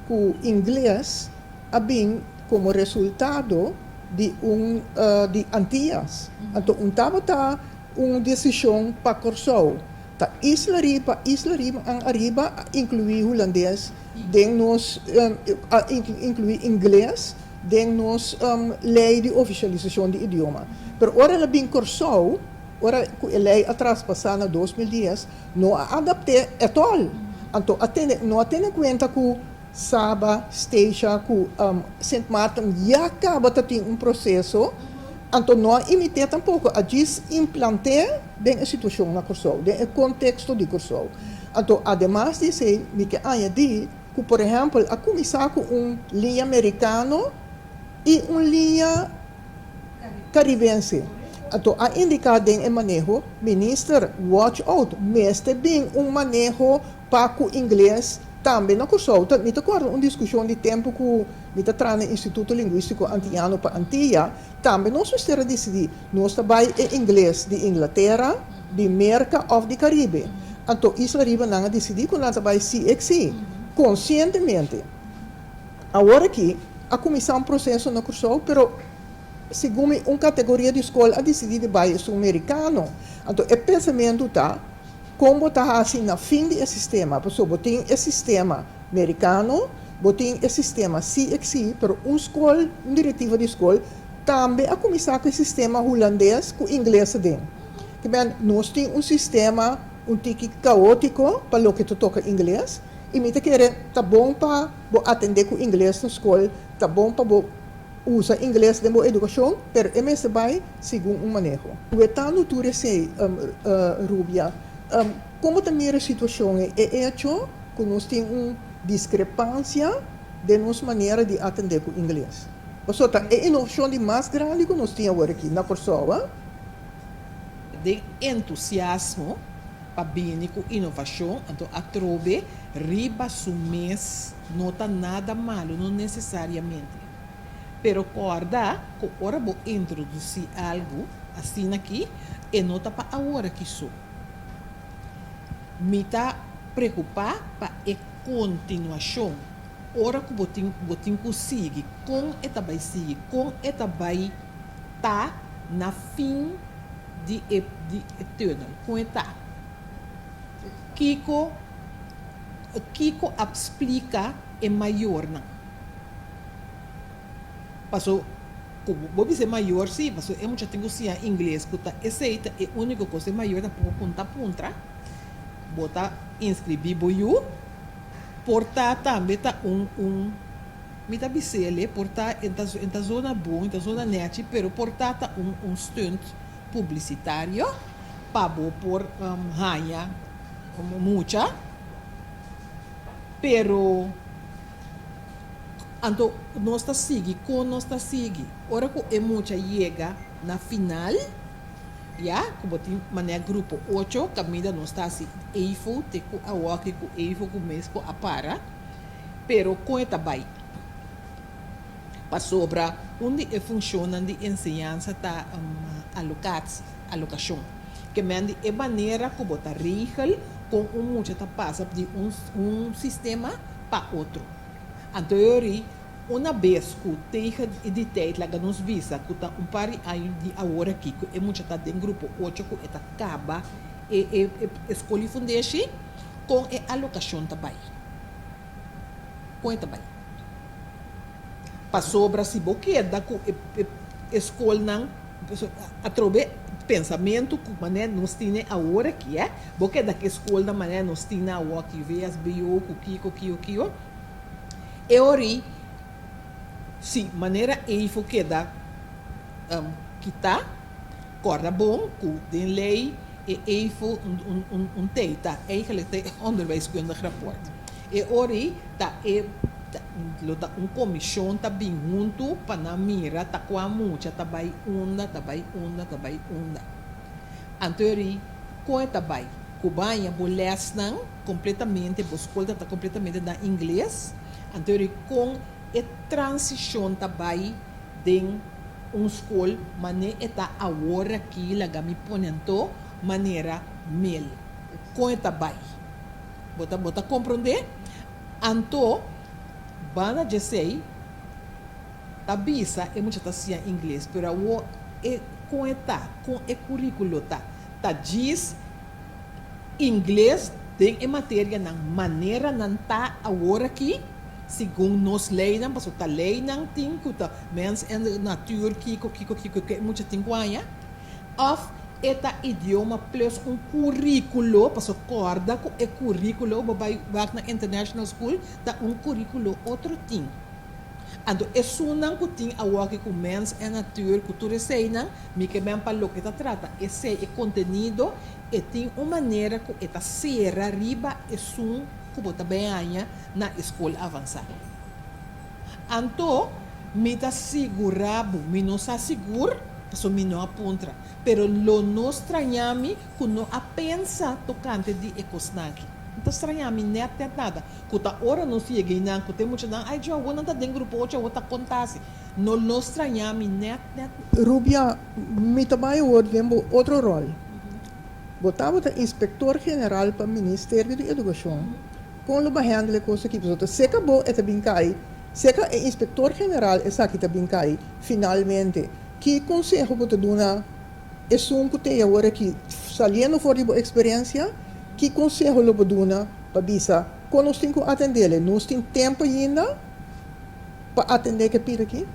ku ingles a bin komo resultado di un di Antias. Anto un tabata un desishon pa Kòrsou. Ta isla riba, isla riba an ariba a inkluí hulandes den nos, a inkluí ingles den nos lei di ofisialisashon di idioma. Pero ora el a bin Kòrsou, ora ku e lei a traspasá na 2010, no a adapt'é at all. Anto a tene, no a tene kuenta ku Saba, Statia ku Sint Maarten ya kaba ta tin un proseso, anto no a imit'é tampoko, a djis implant'é den e situashon na Kòrsou, den e konteksto di Kòrsou. Anto ademas di esei mi ke añadí ku por ehèmpel a kuminsá ku un liña merikano i un liña karibense. Anto a indiká den e maneho, Minister, watch out, mester bin un maneho pa ku ingles tambe na Kòrsou. Ta mi ta kòrda un diskushon di tempu ku mi ta traha na Instituto Lingwístiko Antiano pa Antia, tambe nos mester a disidí, nos ta bai e ingles di Inglatera, di Merka òf di Karibe. Anto Isla Riba nan a disidí ku nan ta bai CXC, konsientemente. Awor aki a kuminsá un proseso na Kòrsou, pero segun mi un kategoria di skol a disidí di bai esun merikano. Anto e pensamentu ta, Kon bo ta hasi na fin di e sistema? Pasobra bo tin e sistema merikano, bo tin e sistema CXC, pero un skol, un direktiva di skol, tambe a kuminsá ku e sistema hulandes ku ingles aden. Ke men, nos tin un sistema un tiki kaótiko pa loke ta toka ingles, i mi ta kere ta bon pa bo atendé ku ingles na skol, ta bon pa bo Usa ingles den bo edukashon, pero e mester bai segun un maneho. Wetando tur esei, Rubia, kon bo ta mira e situashon ei? E echo ku nos tin un diskrepansia den nos manera di atendé ku ingles. Pasobra ta e inovashon di mas grandi ku nos tin awor aki na Kòrsou, a. Den entusiasmo pa bini ku inovashon, anto atrobe riba su mes no ta nada malu, no nesesariamente. Pero kòrda ku ora bo introdusí algu asina aki, e no ta pa aworakí so. Mi ta preokupá pa e kontinuashon. Ora ku bo tin bo tin ku sigui, kon e ta bai sigui, kon e ta bai ta na fin di e di e tùnel, kon e ta? Kiko kiko a splika e mayornan? Paso ku bo bisa e mayor si, paso e mucha tin ku siña ingles ku ta esei ta e úniko kos e mayor tampoko kun ta puntra. Bo ta inskribí bo yu, por ta tambe ta un un mi ta bis'el por ta e ta e ta zona bon e ta zona nèchi pero por ta ta un un stunt publisitario pa bo por haña mucha pero. Anto nos ta sigui, kon nos ta sigui? Ora ku e mucha yega na final, ya, ku bo tin manera grupo ocho, kaminda nos ta hasi eifo te ku awoki ku eifo ku mes ku a para, pero kon e ta bai? Pasobra un di e funshonnan di enseñansa ta alokatsi, alokashon. Ke men di e manera ku bo ta regel kon un mucha ta pasa di un un sistema pa otro. Anto e ori, una bes ku tegen di tijd laga nos bisa ku ta un par di aña di awor aki ku e mucha ta den grupo ocho ku e ta kaba e e e skol di fundeshi, kon e alokashon ta bai? Kon e ta bai? Pasobra si bo keda ku e e e skolnan Atrobe pensamentu ku manera nos tine awor aki eh, bo keda ku e skolnan manera nos tine awor aki, VSBO ku kiko kio kio, e ori si manera eifo keda kita, kòrda bon ku den lei e eifo un tei ta eigenlijk ta e onderwijskundig rapport. E ori ta e lo ta un komishon ta bin huntu pa nan mira ta kua mucha ta bai unda, ta bai unda, ta bai unda. Anto e ri kon e ta bai? Ku baña bo lèsnan kompletamente, bo skol ta ta kompletamente na ingles, anto e ri kon e transishon ta bai den un skol manera e ta awor aki, laga mi pone anto manera mel. Kon e ta bai? Bo ta bo ta komprondé? Anto, banda djesei ta bisa e mucha ta siña ingles, pero awor e kon e ta, kon e kurikulo ta? Ta djis ingles den e materianan manera nan ta awor aki? Segun nos leinan, pasobra ta leinan tin ku ta mens en natuur kiko kiko kiko ku e mucha tin ku haña, òf e ta idioma plus un kuríkulo, pasobra kòrda ku e kuríkulo bo bai wak na international school ta un kuríkulo otro tin. Anto esunnan ku tin awoki ku mens en natuur ku tur eseinan, mi ke men pa loke ta trata esei e kontenido e tin un manera ku e ta sera riba esun ku bo ta bai haña na e skol avansá. Anto, mi ta sigurá bo, mi no sa sigur, pasobra mi no a puntra, pero lo no strañá mi ku no a pensa tokante di e kosnan aki. No ta strañá mi nèt nèt nada, ku ta ora nos yega einan ku ta e muchanan, ay djo, awor nan ta den grupo ocho, awor ta konta asi. No lo strañá mi nèt nèt. Rubia, mi ta bai awor den bo otro ròl. Bo tabata inspektor general pa Ministerio di Edukashon. Kon lo bo handle e kos aki? Pasobra ta seka bo e ta bin kai, seka e inspektor general esaki ta bin kai finalmente. Ki konseho bo ta duna esun ku t'ei awor aki saliendo for di bo eksperensia? Ki konseho lo bo duna pa bisa kon nos tin ku atendele? Nos tin tempu ainda pa atendé ke pida aki?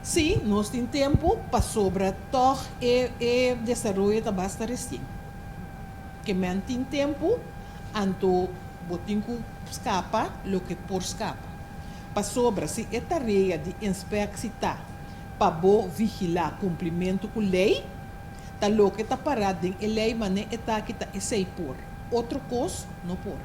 Sí, nos tin tempu pasobra tòg e e desaroyo ta basta resien. Ke men tin tempu, anto bo tin ku skapa loke por skapa. Pasobra si e tarea di inspeksi ta pa bo vigilá kumplimentu ku lei, ta loke ta pará den e lei manera e ta aki ta esei por, otro kos no por.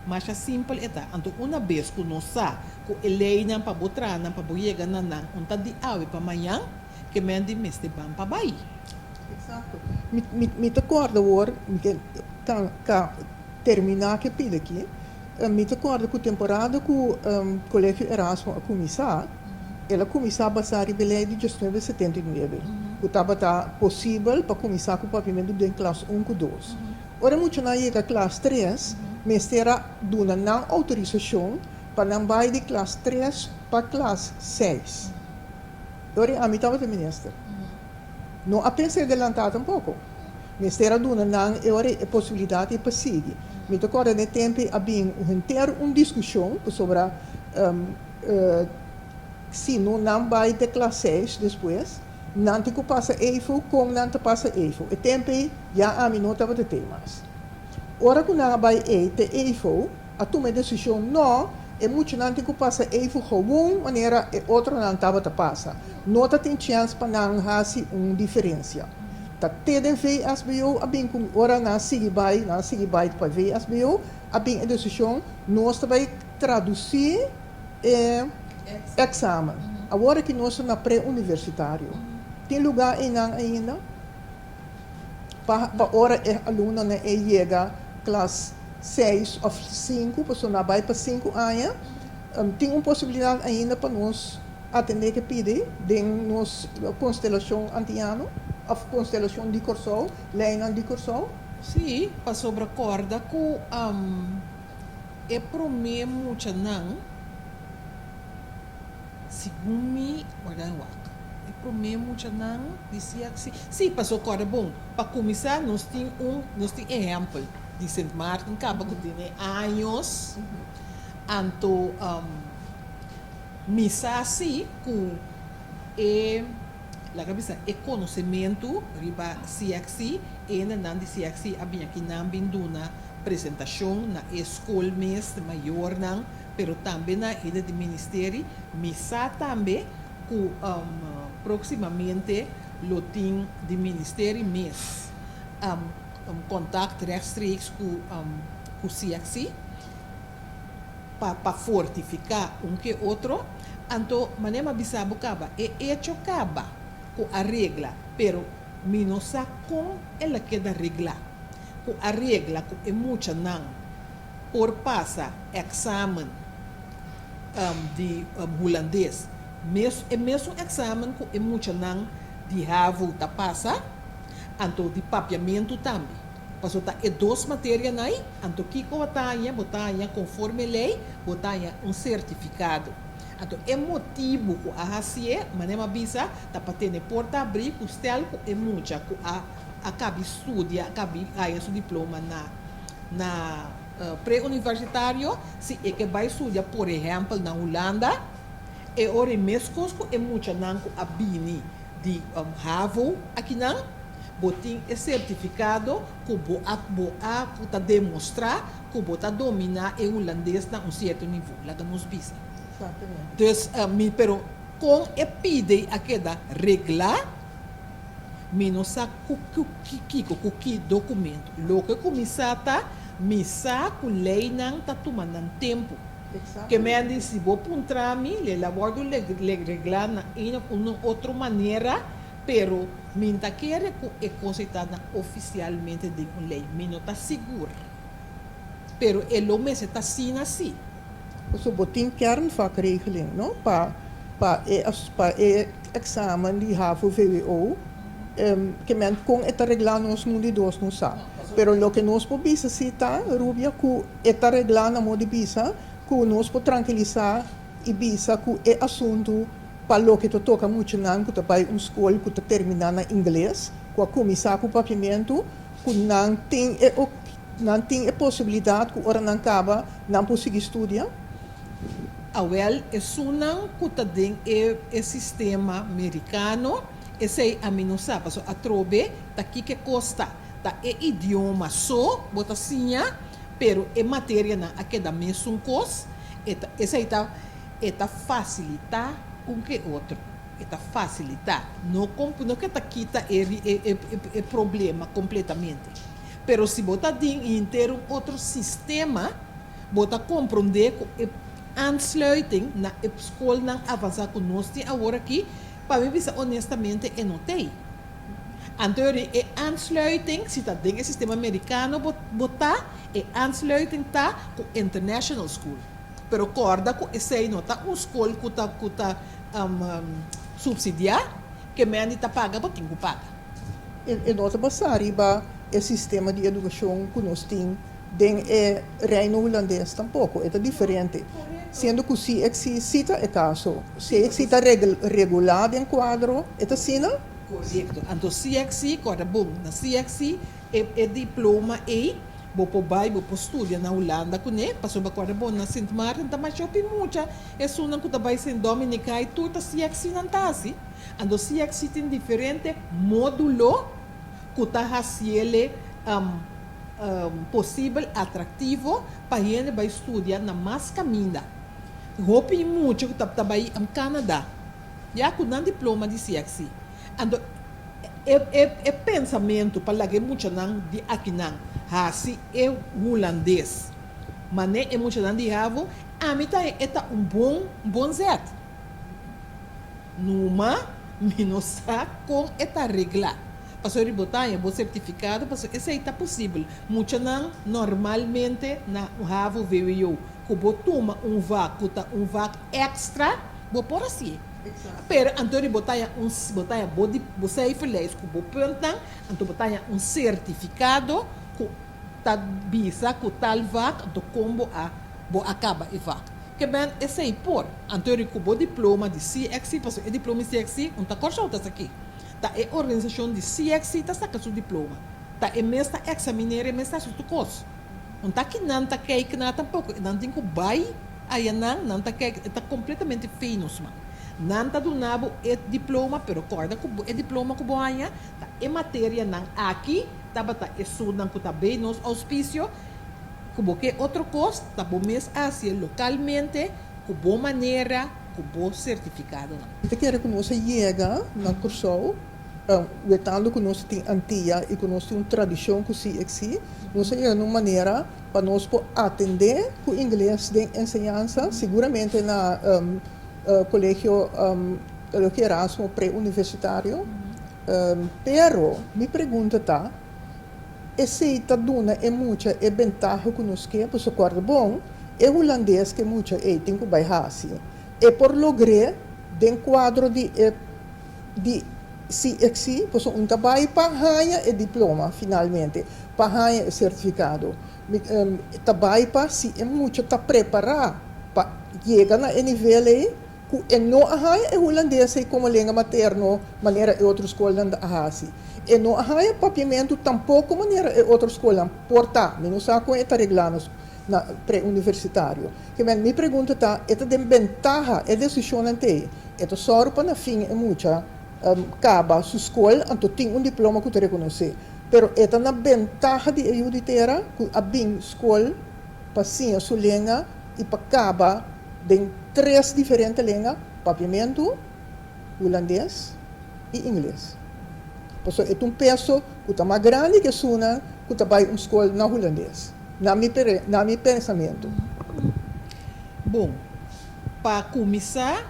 Masha simpel e ta. Anto una bes ku nos sa ku e leinan pa bo traha nan pa bo yega na nan un ta di awe pa mañan, ke men di mester ban pa bai. Exacto. Mi, mi, mi ta corda awor, mi ke ta, ka termina ke pida aki, mi ta corda ku temporada ku Colegio Erasmo a cuminsa, el a cuminsa basa riba e ley di diesnuebe setenta i nuebe, ku tabata posibel pa cuminsa ku papiamentu den klas un ku dos. Ora e muchanan yega klas tres, mester a duna nan outorisashon pa nan bai di klas tres pa klas seis. Dori ami tabata minister. No a pensa e delantá tampoko. Mester a duna nan e ora e posibilidat ei pa sigui. Mi ta kòrda den e tempu ei a bin un henter un diskushon pasobra si no nan bai te klas seis despues nan tin ku pasa eifo kon nan ta pasa eifo. E tempu ei ya ami no tabata tei mas. Ora ku nan a bai ei te eifo a tuma e desishon, no, e muchanan tin ku pasa eifu gewoon manera e otronan tabata pasa. No ta tin chèns pa nan hasi un diferensia. Ta te den VSBO a bin ku ora nan a sigui bai, nan a sigui bai pa VSBO, a bin e desishon, nos ta bai tradusí e èksamen. Awor aki nos ta na pre-universitario. Tin lugá einan ainda? Pa pa ora e alumnonan e yega klas seis of sinku, pasobra nan a bai pa sinku aña, tin un posibilidat ainda pa nos atendé ke pidi den nos konstelashon antiano of konstelashon di Kòrsou, leinan di Kòrsou? Sí, pasobra kòrda ku e promé muchanan. Segun mi, warda en wak. E promé muchanan di CXC. Sí, paso kòrda bon, pa kuminsá nos tin un, nos tin ehèmpel di Sint Maarten kaba ku tene años, anto mi sa sí ku e, laga bisa, e konosementu riba CXC, e hendenan di CXC a bin aki nan bin duna presentashon na e skol mes, mayornan, pero tambe na hende di ministeri, mi sa tambe ku próksimamente lo tin di ministeri mes kontakt rechtstreeks ku ku CXC pa pa fortifiká un ke otro. Anto manera mi a bisa bo kaba, e echo kaba ku a regla, pero mi no sa kon el a keda reglá, ku a regla ku e muchanan por pasa èksamen di hulandes, mes e mesun èksamen ku e muchanan di havo ta pasa, anto di papiamentu tambe. Pasobra ta e dos materianan ei, anto kiko bo ta haña? Bo ta haña konforme lei, bo ta haña un sertifikado. Anto e motibu ku a hasié, manera mi a bisa, ta pa tene porta abrí ku stèl ku e mucha ku a a kabi studia, a kabi haña su diploma na. Na. Pre-universitario, si e ke bai studia por ehèmpel na Hulanda, e ora ei meskos ku e muchanan ku a bini di havo akinan, bo tin e sertifikado ku bo a bo a ku ta demostrá ku bo ta dominá e hulandes na un sierto nivó, laga nos bisa. Dus mi pero kon e pide a keda reglá? Mi no sa ku kiko, ku ki documento. Loke ku mi sa ta, mi sa ku leynan ta tuma nan tempu. Ke men di si bo puntra mi, ley la wordo regla na een of un otro manera, pero mi n'ta kere ku e kos ei ta na oficialmente den un ley. Mi no ta sigur. Pero e lo mester ta asina si. Pasobra bo tin kernvakregeling, no? Pa pa e pa e examen di havo vwo, ke men kon e ta reglá nos mun di dos no sa. Pero loke nos por bisa si ta, Rubia, ku e ta reglá na modo di bisa ku nos por trankilisá i bisa ku e asuntu pa loke ta toka muchanan ku ta bai un skol ku ta terminá na ingles, ku a kuminsá ku papiamentu, ku nan tin e Nan tin e posibilidat ku ora nan kaba nan por sigui studia? Awel, esunnan ku ta den e e sistema merikano, esei ami no sa, pasobra atrobe ta kiko kosta. Ta e idioma so bo ta siña, pero e materianan a keda mesun kos, e ta esei ta e ta fasilitá un ke otro. E ta fasilitá, no no ke ta kita e e e problema kompletamente. Pero si bo ta den henter un otro sistema, bo ta komprondé ku e aansluiting na e skolnan avansá ku nos tin awor aki, pa mi bisa honestamente e no t'ei. Anto yori e aansluiting, si ta den e sistema merikano bo bo ta, e aansluiting ta ku international school. Pero kòrda ku esei no ta un skol ku ta ku ta supsidiá, ke mendi ta paga bo tin ku paga. E no ta basá riba e sistema di edukashon ku nos tin den e Reino Hulandes tampoko. E ta diferente. Siendo ku CXC sí ta e kaso. CXC ta regulá den kuadro, e ta asina? Korekto. Anto CXC, kòrda bon, na CXC e e diploma ei bo por bai, bo por studia na Hulanda kuné, pasobra kòrda bon, na Sint Maarten ta masha hopi mucha esunnan ku ta bai Sint Dominica i tur ta CXC nan ta hasi. Anto CXC tin diferente modulo ku ta hasiele posibel atraktivo pa hende bai studia na mas kaminda. Hopi mucha ku ta bai Canada ya ku nan diploma di CXC. Anto e e pensamentu pa laga e muchanan di akinan hasi e hulandes manera e muchanan di havo, ami ta e ta un bon bon zet. Numa mi no sa kon e ta reglá. Pasobra riba bo ta haña bo sertifikado, pasobra esei ta posibel. Muchanan normalmente na havo vwo ku bo tuma un vak ku ta un vak èkstra, bo por hasié. Pero anto riba bo ta haña un bo ta haña bo di bo cijferlijst ku bo puntnan, anto bo ta haña un sertifikado ku ta bisa ku tal vak anto kon bo a bo a kaba e vak. Ke ben esei por. Anto ri ku bo diploma di CXC, pasobra e diploma di CXC un ta Kòrsou ta saki. Ta e organisashon di CXC ta saka su diploma. Ta e mes ta eksaminera, e mes ta hasi tur kos. Un ta ki nan ta kijk na tampoko. Nan tin ku bai ayanan, nan ta kijk, e ta kompletamente fei nos man. Nan ta duna bo e diploma, pero kòrda ku e diploma ku bo haña ta e materianan aki tabata esunnan ku ta bei nos ouspisiyo. Ku bo ke otro kos, ta bo mes hasié lokalmente, ku bo manera, ku bo sertifikadonan. Mi ta kere ku nos a yega na Kòrsou, wetando ku nos tin Antia i ku nos tin un tradishon ku CXC, nos a yega na un manera pa nos por atendé ku ingles den enseñansa, siguramente na Kolegio Kolegio Erasmo pre-universitario. Pero mi pregunta ta, Esei ta duna e mucha e bentaha ku nos ke, pasobra kòrda bon, e hulandes ku e mucha ei tin ku bai hasi, e por logr'é den kuadro di e di CXC, pasobra un ta bai pa haña e diploma finalmente, pa haña e sertifikado. Mi ta bai pa si e mucha ta prepará pa yega na e nivel ei. Ku e no a haña e hulandes ei komo lenga materno manera e otro skolnan a hasi. E no a haña papiamentu tampoko manera e otro skolnan por ta. Mi no sa kon e ta reglá na na preuniversitario. Ke men mi pregunta ta, e ta den bentaha e desishonnan t'ei? E ta sòru pa na fin e mucha kaba su skol anto tin un diploma ku ta rekonosé. Pero e ta na bentaha di e yu di tera ku a bin skol pa siña su lenga i pa kaba den tres diferente lenga, papiamentu, hulandes i ingles. Pasobra e ta un peso ku ta mas grandi ku esunnan ku ta bai un skol na hulandes, na mi na mi pensamentu. Bon, pa kuminsá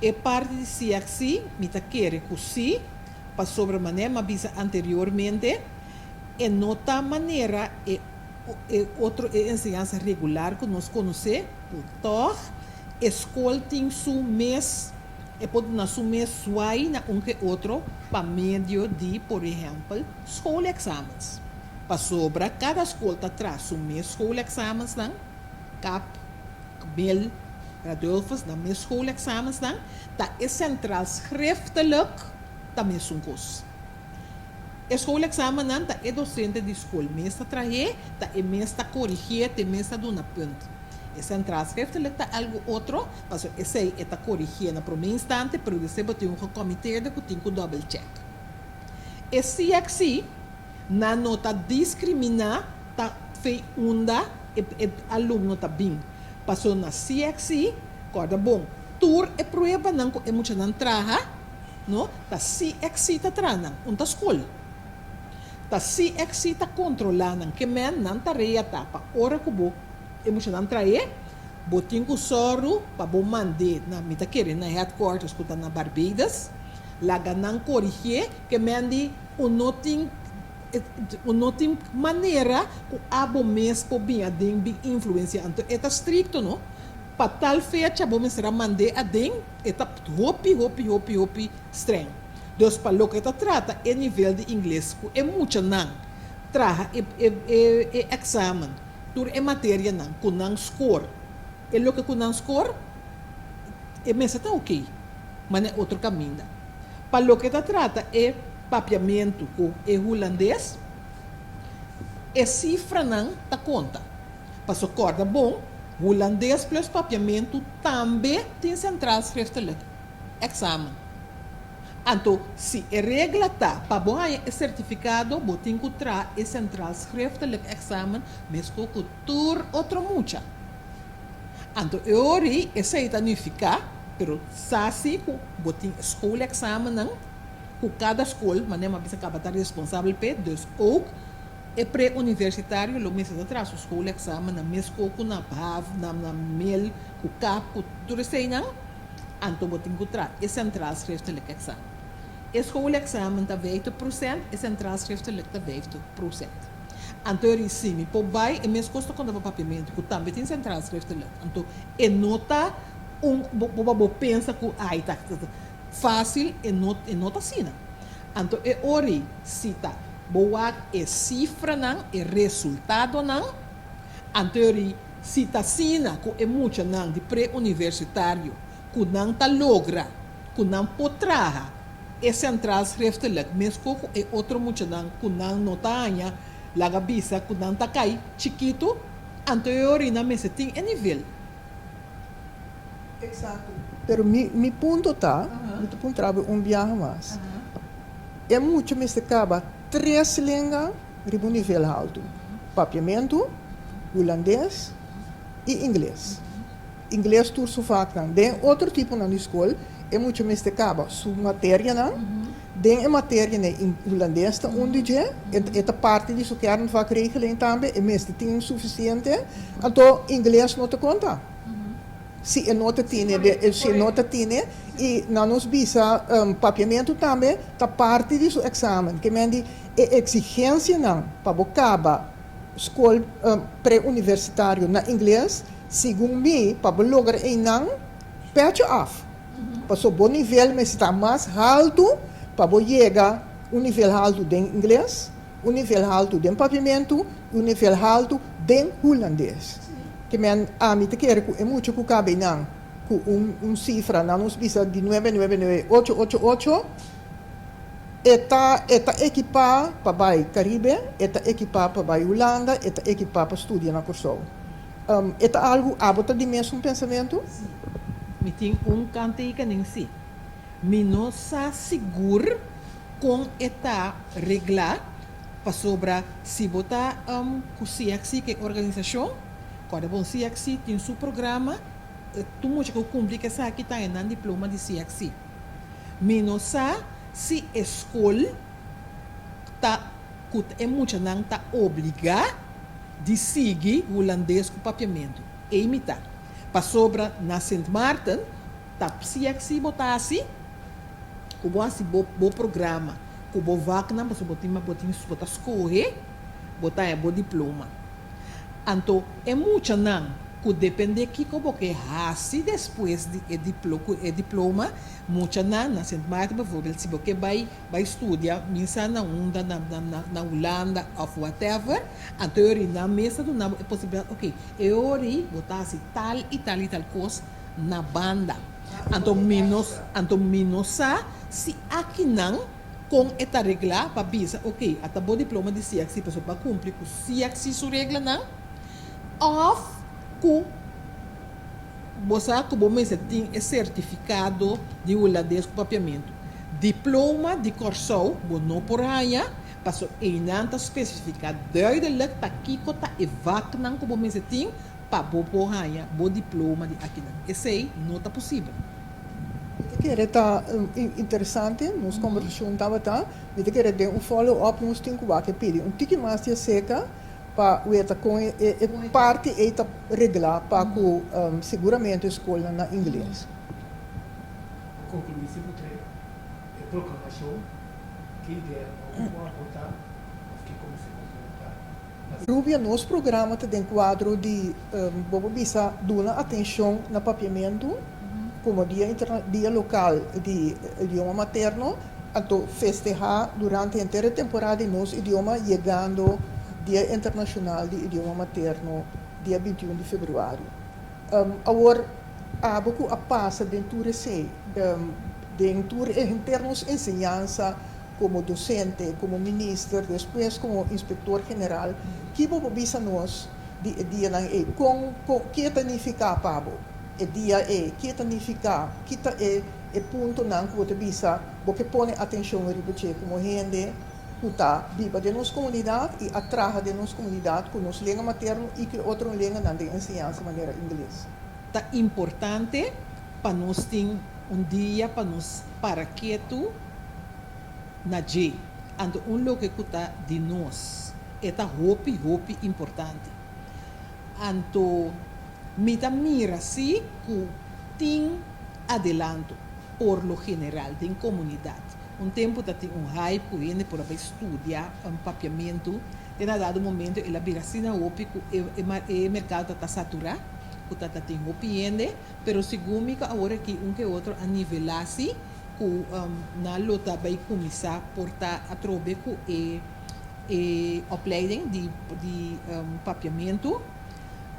e parti di CXC mi ta kere ku sí, pasobra manera mi a bisa anteriormente e no ta manera e e otro e enseñansa regular ku nos konosé, ku tòg e skol tin su mes, e por duna su mes swai na un ke otro pa medio di, por ehèmpel, schoolexamens. Pasobra kada skol ta traha su mes schoolexamensnan, kap, kmel, Radulphus, nan mes schoolexamensnan, ta e centraal schriftelijk ta mesun kos. E schoolexamennan ta e docente di school mes ta trah'é, ta e mes ta corigié, ta e mes ta duna punt. E centraal schriftelijk ta algo otro, pasobra esei e ta corigié na prome instante, pero despues bo tin un gecomiteerde cu tin cu double check. E CXC nan no ta discrimina ta fei unda e e alumno ta bin, pasobra na CXC, corda bon, tur e pruebanan cu e muchanan traha, No, ta CXC ta traha nan, un ta skol. Ta CXC ta kontrolá nan. Ke men nan tarea ta pa ora ku bo e muchanan trae, bo tin ku sòru pa bo mand'é na, mi ta kere na headquarters ku ta na Barbados, laga nan korigié, ke men di un no tin un no tin manera ku abo mes por bin aden bin influensiá. Anto e ta strikto no, pa tal fecha bo mester a mand'é aden. E ta hopi, hopi, hopi, hopi streng. Dus pa loke ta trata e nivel di ingles ku e muchanan traha e e e examen, tur e materianan ku nan score, e loke ku nan score e mester ta oke, ma na e otro kaminda. Pa loke ta trata e papiamentu ku e hulandes, e sifranan ta konta. Paso kòrda bon, Hulandes plus Papiamentu tambe tin centraal schriftelijk examen. Anto, si e regla ta pa bo haña e sertifikado, bo tin ku traha e centraal schriftelijk examen meskos ku tur otro mucha. Anto e ora ei esei ta nifiká, pero sa si ku bo tin e schoolexamennan ku kada skol, manera mi a bisa kaba, ta responsabel p'e, dus ook E pre-universitario lo mester ta traha su schoolexamen na mes ko ku na bav, na na mel, ku kap, ku tur eseinan, anto bo tin ku traha e centraal schriftelijk examen. E schoolexamen ta vijftig procent, e centraal schriftelijk ta vijftig procent. Anto e risi mi por bai e mes kos ta konta pa papiamentu ku tambe tin centraal schriftelijk. Anto e no ta un bo bo bo pensa ku ai ta facil e no e no ta asina. Anto e ori si ta bo wak e sifranan, e resultadonan, anto e ori si ta asina ku e muchanan di pre-universitario ku nan ta logra ku nan por traha e centraal schriftelijk mesko ku e otro muchanan ku nan no ta haña laga bisa ku nan ta kai chikitu, anto e ori nan mester tin e nivel. Exacto. Pero mi mi punto ta, mi ta puntra bo un biaha mas. E mucha mester caba tres lenga riba un nivel haltu, Papiamentu, Hulandes y Ingles. Ingles tur su vaknan. Den otro tiponan di skol e mucha mester caba su materianan. Den e materianan ei Hulandes ta un di dje, e ta parti di su kernvakregeling tambe, e mester tin sufisiente, anto Ingles no ta konta. Si e no ta tine, si e no ta tine, i nan nos bisa Papiamentu tambe ta parti di su eksamen. Ke men di e eksigensianan pa bo kaba skol pre-universitario na Ingles, segun mi, pa bo logra einan, pètje af. Pasobra bo nivel mester ta mas haltu pa bo yega un nivel haltu den ingles, un nivel haltu den papiamentu i un nivel haltu den hulandes. Ke men ami ta kere ku e mucha ku kabe nan. ku un un sifra, nan nos bisa di nuebe nuebe nuebe ocho ocho ocho, e ta e ta ekipá pa bai Karibe, e ta ekipá pa bai Hulanda, e ta ekipá pa studia na Kòrsou. E ta algu abo ta di mesun pensamentu? Sí. Mi tin un kanttekening sí. Mi no sa sigur kon e ta reglá pasobra si bo ta ku CXC ku e organisashon, kòrda bon CXC tin su programa, tur mucha ku kumpli ku esaki ta haña nan diploma di CXC. Mi no sa si e skol ta ku e muchanan ta obligá di sigui hulandes ku papiamentu. Ei mi ta. Pasobra na Sint Maarten ta CXC bo ta hasi ku bo hasi bo bo programa ku bo vaknan pasobra bo tin bo tin bo ta skohe bo ta haña bo diploma. Anto e muchanan ku depende kiko bo ke hasi despues di e diplo ku e diploma, muchanan na Sint Maarten bijvoorbeeld si bo ke bai bai studia minsa na unda na na na Hulanda of whatever, anto e ori nan mes ta duna bo e posibilidat ok e ori bo ta hasi tal i tal i tal kos na banda. Anto mi no anto mi no sa si akinan kon e ta reglá pa bisa ok ata bo diploma di CXC pasobra bo a kumpli ku CXC su reglanan òf ku bo sa ku bo mester tin e sertifikado di hulandes ku papiamentu. Diploma di Kòrsou bo no por haña pasobra einan ta spesifiká duidelijk ta kiko ta e vaknan ku bo mester tin pa bo por haña bo diploma di akinan. Esei no ta posibel. Mi ta kere ta interesante nos kombersashon tabata. Mi ta kere den un follow up nos tin ku wak e pidi un tiki mas di aserka pa weta kon e parti ei ta reglá pa ku seguramente e skolnan na ingles. Konkluí si bo tre e proklamashon, ki idea nobo bo a aportá òf ki konseho bo ta Rubia, nos programa ta den kuadro di, bo por bisa, duna atenshon na papiamentu komo dia interna, dia lokal di idioma materno, anto festehá durante henter e temporada di nos idioma yegando Dia Internashonal di Idioma Materno dia 21 di februari. Awor, abo ku a pasa den tur esei, den tur e henter nos enseñansa, Komo dosente, komo minister, despues komo inspektor general, ki bo por bisa nos di e dianan ei? Kon, kon, ke ta nifiká pa bo e dia ei? Ke ta nifiká? Ki ta e e puntonan ku bo ta bisa bo ke pone atenshon riba dje komo hende ku ta biba den nos komunidat i a traha den nos komunidat ku nos lenga materno i ku e otro lenganan den enseñansa manera ingles? Ta importante pa nos tin un dia pa nos para ketu. Na dje, anto un loke ku ta di nos, e ta hopi, hopi importante. Anto mi ta mira si ku tin adelanto, por lo general, den komunidat. Un tempu ta tin un hype ku hende por a bai studia papiamentu, te na dado momento el a bira asina hopi ku e e merkado ta ta saturá, ku ta ta tin hopi hende, pero segun mi ku awor aki un ke otro a nivelá si, ku nan lo ta bai kuminsá por ta atrobe ku e e opleiding di di papiamentu.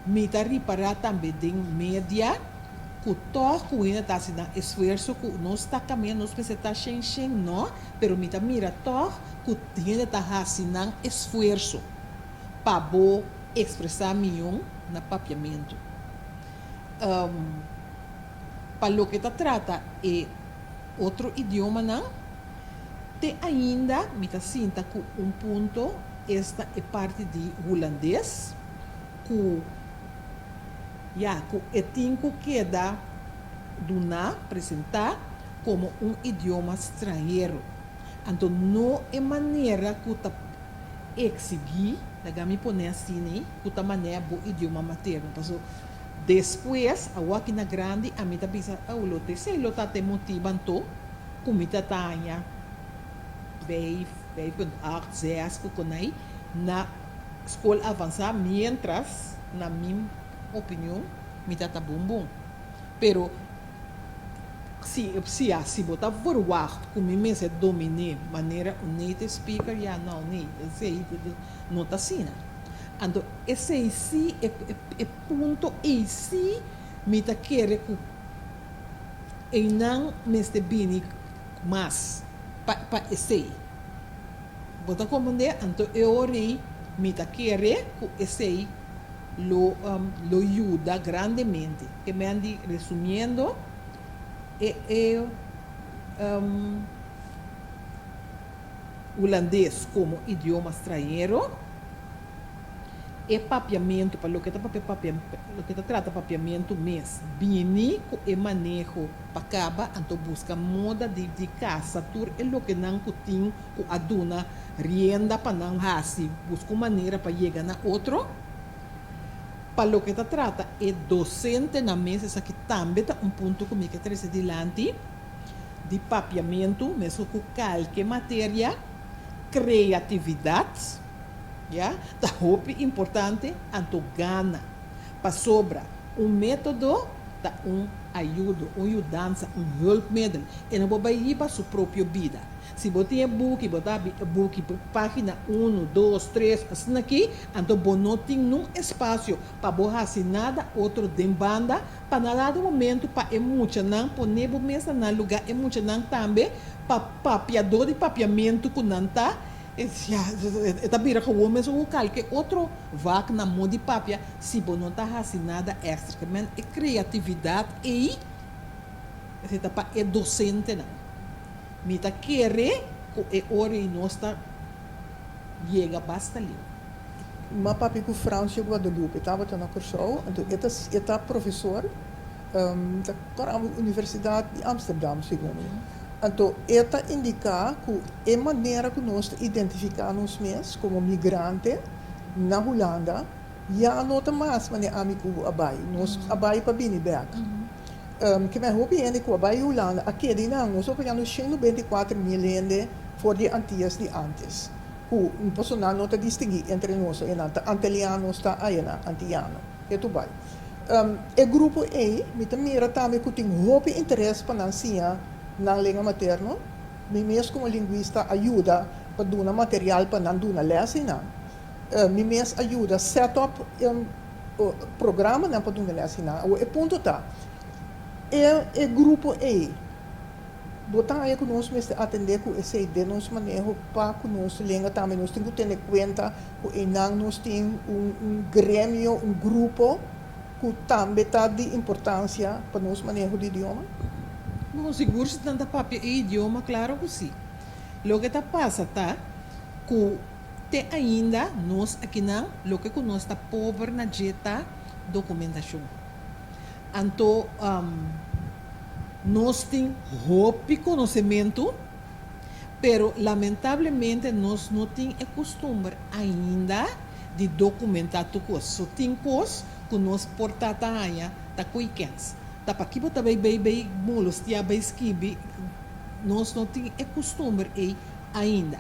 Mi ta ripará tambe den media ku tòg ku hende ta hasi nan esfuerso ku nos ta kaminda nos mester ta shen shen no, pero mi ta mira tòg ku hende ta hasi nan esfuerso pa bo ekspresá mion na papiamentu. Pa loke ta trata e otro idiomanan, te ainda mi ta sinta ku un punto, esta e parti di hulandes, ku ya ku e tin ku keda duna, presentá, komo un idioma stranhero. Anto no e manera ku ta eksigí, laga mi pone asina, ku ta manera bo idioma materno. Paso Despues, awor aki na grandi, ami ta bisa, Oh, lo ta esei lo ta te motibu anto ku mi ta taña vijf, vijf punt acht, zes ku konai na skol avansá, mientras, na mi opinion, mi ta ta bon bon. Pero, si, si ya, si bo ta verwagt ku mi mester dominé manera un native speaker, ya, no, nee, esei no ta asina. Anto esei sí, e, e, e punto ei sí mi ta kere ku Einan mester bini mas pa pa esei. Bo ta komprendé? Anto e ora ei mi ta kere ku esei lo lo yuda grandemente. Ke men di resumiendo e e hulandes komo idioma strañero, e papiamentu, pa loke ta papia papia, loke ta trata papiamentu mes, bini ku e maneho pa kaba, anto buska moda di di kasa tur e lokenan ku tin ku a duna rienda pa nan hasi, buska un manera pa yega na otro. Pa loke ta trata e dosentenan mes, esaki tambe ta un punto ku mi ke trese dilanti, di papiamentu, mesun ku kalke materia, kreatividat, ya, ta hopi importante, anto gana. Pasobra un método ta un ayudo, un yudansa, un hulpmiddel. E no por bai hiba su propio bida. Si bo tin e buki, bo ta habri e buki página unu, dos, tres, asina aki, anto bo no tin nun espasio pa bo hasi nada otro den banda, pa na dado momento pa e muchanan pone bo mes na nan lugá, e muchanan tambe pa papiadó di papiamentu ku nan ta, ya, e ta bira gewoon mes ku kalke otro vak na mo di papia si bo no ta hasi nada èkstra. Ke men e kreatividat ei, esei ta pa e dosentenan. Mi ta kere ku e ora ei nos ta yega basta leu. M'a papia ku Francio Guadalupe tabata na Kòrsou, anto e ta e ta profesor ta kòrda Universidat di Amsterdam segun mi. Anto e ta indiká ku e manera ku nos ta identifiká nos mes komo migrante na Hulanda ya no ta mas manera ami ku bo a bai, nos a bai pa bini bèk. Ke men hopi hende ku a bai Hulanda a keda einan, nos a pañando 194 mil hende for di Antias di antes, ku pasobra nan no ta distinguí entre nos einan, ta antelianos ta ayanan, antiano, ke tur bai. E grupo ei mi ta mira tambe ku tin hopi interes pa nan siña nan lenga materno. Mi mes komo lingwista a yuda pa duna material pa nan duna lès einan. Mi mes a yuda set up programanan pa duna lès einan. Awor e punto ta, e e grupo ei bo ta haña ku nos mester atendé ku esei den nos maneho pa ku nos lenga tambe. Nos tin ku tene kuenta ku einan nos tin un un gremio, un grupo ku tambe ta di importansia pa nos maneho di idioma. Bon, sigur si nan ta papia e idioma, klaro ku si. Loke ta pasa ta ku te ainda nos akinan loke ku nos ta pober na dje ta dokumentashon. Anto nos tin hopi konosementu, pero lamentablemente nos no tin e kustumber ainda di dokumentá tur kos. So tin kos ku nos por ta ta haña ta ko'i kèns. Ta paki bo ta bai bai bai molostiá bai skibi, nos no tin e kustumber ei ainda.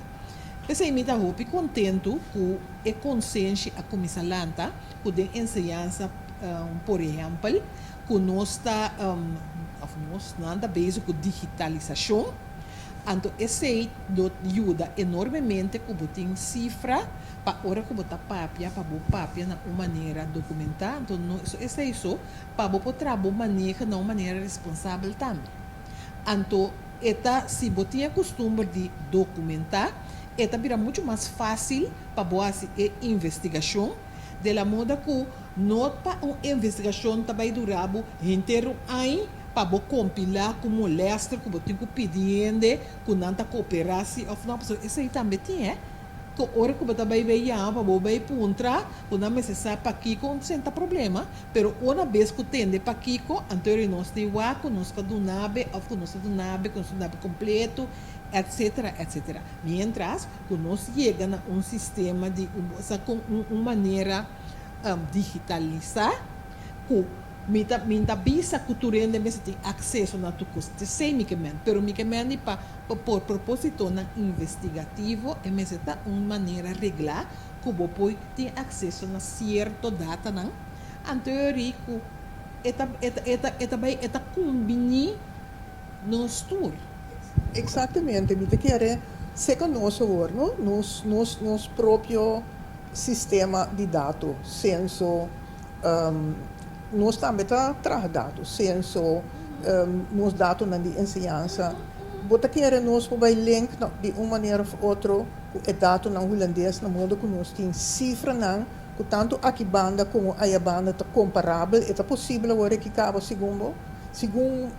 P'esei mi ta hopi kontentu ku e konsenshi a kuminsá lanta ku den enseñansa por ehèmpel ku nos ta òf nos nan ta bezig ku digitalisashon, anto esei lo yuda enormemente ku bo tin sifra pa ora ku bo ta papia pa bo papia na un manera dokumentá, anto no esei so pa bo por traha bo maneho na un manera responsabel tambe. Anto e ta si bo tin e kustumber di dokumentá e ta bira muchu mas fásil pa bo hasi e investigashon, de la moda ku no pa un investigashon ta bai dura bo henter un añ pa bo kompilá ku molèster ku bo tin ku pidi hende ku nan ta koperá si òf no, pasobra esei tambe tin e ku ora ku bo ta bai bai yama pa bo bai puntra ku nan mester sa pakiko un senta problema, pero una bes ku tende pakiko anto eri nos ta wak ku nos ta duna be òf ku nos ta duna be ku nos ta duna be kompleto etsetera etsetera. Mientras ku nos yega na un sistema di un sa kon un un manera digitalisá ku mi ta mi ta bisa ku tur hende mester tin akseso na tur kos t'esei mi ke men pero mi ke men di pa por propositonan investigativo e mester ta un manera reglá ku bo por tin akseso na sierto datanan anto eri ku e ta e ta e ta e ta bai e ta kumbiní nos tur. Exactamente, mi ta kere seca nos awor, no? Nos, nos, nos propio sistema di dato, censo, nos tambe ta traha dato, censo. Nos datonan di enseñansa. Bo ta kere nos por bai link di un manera of otro ku e datonan hulandes na modo ku nos tin sifranan ku tantu aki banda komo aya banda ta komparabel? E ta posibel awor aki kaba segun bo? Segun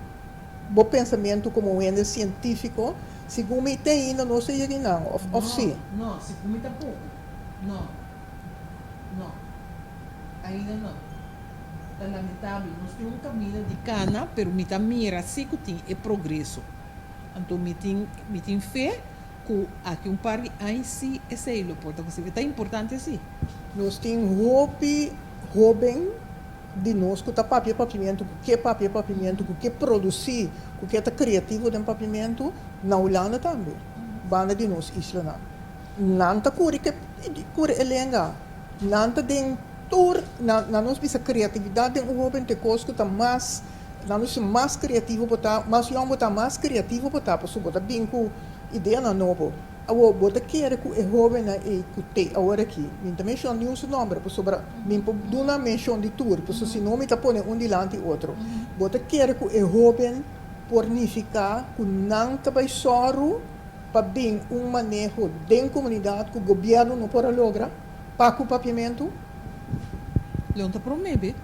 bo pensamentu komo un hende sientífiko, segun mi te ainda nos ta yega einan of of si? No, no, segun mi tampoko. No, no, ainda no. Ta lamentabel. Nos tin un kaminda di kana, pero mi ta mira si ku tin e progreso. Anto mi tin mi tin fe ku aki un par di aña si esei lo por ta posibel. Ta importante si. Nos tin hopi hoben di nos ku ta papia papiamentu, ku ke papia papiamentu, ku ke produsí, ku ke ta kreativo den papiamentu, na Hulanda tambe, banda di nos islanan. Nan ta kuri ke kuri e lenga. Nan ta den tur, nan nan nos bisa kreatividat den un hoben ta e kos ku ta mas, nan nos bisa mas kreativo bo ta, mas yòn bo ta mas kreativo bo ta, pasobra bo ta bin ku ideanan nobo. Awor, bo ta kere ku e hóbennan ei ku te awor aki, mi no ta menshona niun su nòmber pasobra mi no por duna menshon di tur, pasobra si no mi ta pone un dilanti otro. Bo ta kere ku e hóben por nifiká ku nan ta bai sòru pa bin un maneho den komunidat ku gobièrnu no por a logra pa ku papiamentu? Lo no ta promé be.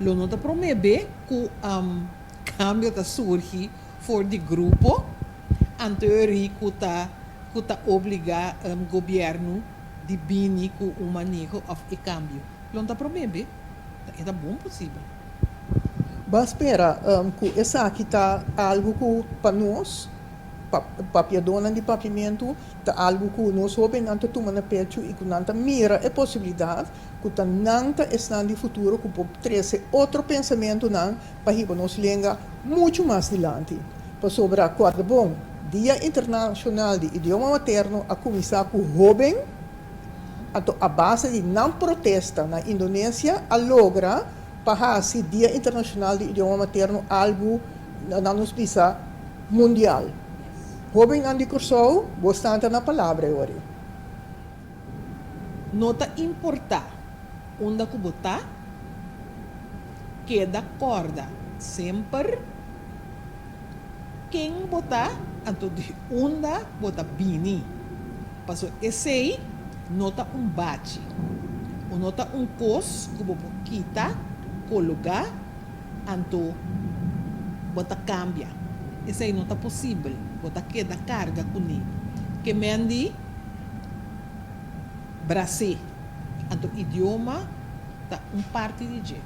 Lo no ta promé be ku kambio ta surgi for di grupo anteori ku ta ku ta obligá gobièrnu di bini ku un maneho òf e kambio. Lo no ta promé be. E ta bon posibel. Bo a spera ku esaki ta algu ku pa nos, papiadónan di papiamentu, ta algu ku nos hóbennan ta tuma na pechu i ku nan ta mira e posibilidat ku ta nan ta esnan di futuro ku por trese otro pensamentunan pa hiba nos lenga muchu mas dilanti. Pasobra kòrda bon, Dia Internashonal di Idioma Materno a kuminsá ku hóben, anto a base di nan protesta na Indonesia a logra pa hasi Dia Internashonal di Idioma Materno algu, nan nos bisa, mundial. Hóbennan di Kòrsou, bo stanta na palabra e ora ei. No ta importá unda ku bo ta, keda kòrda semper ken bo ta anto di unda bo ta bini. Paso esei no ta un bachi o no ta un kos ku bo por kita, kologá anto bo ta kambia. Esei no ta posibel, bo ta keda karga kuné. Ke men di bras'é. Anto idioma ta un parti di dje.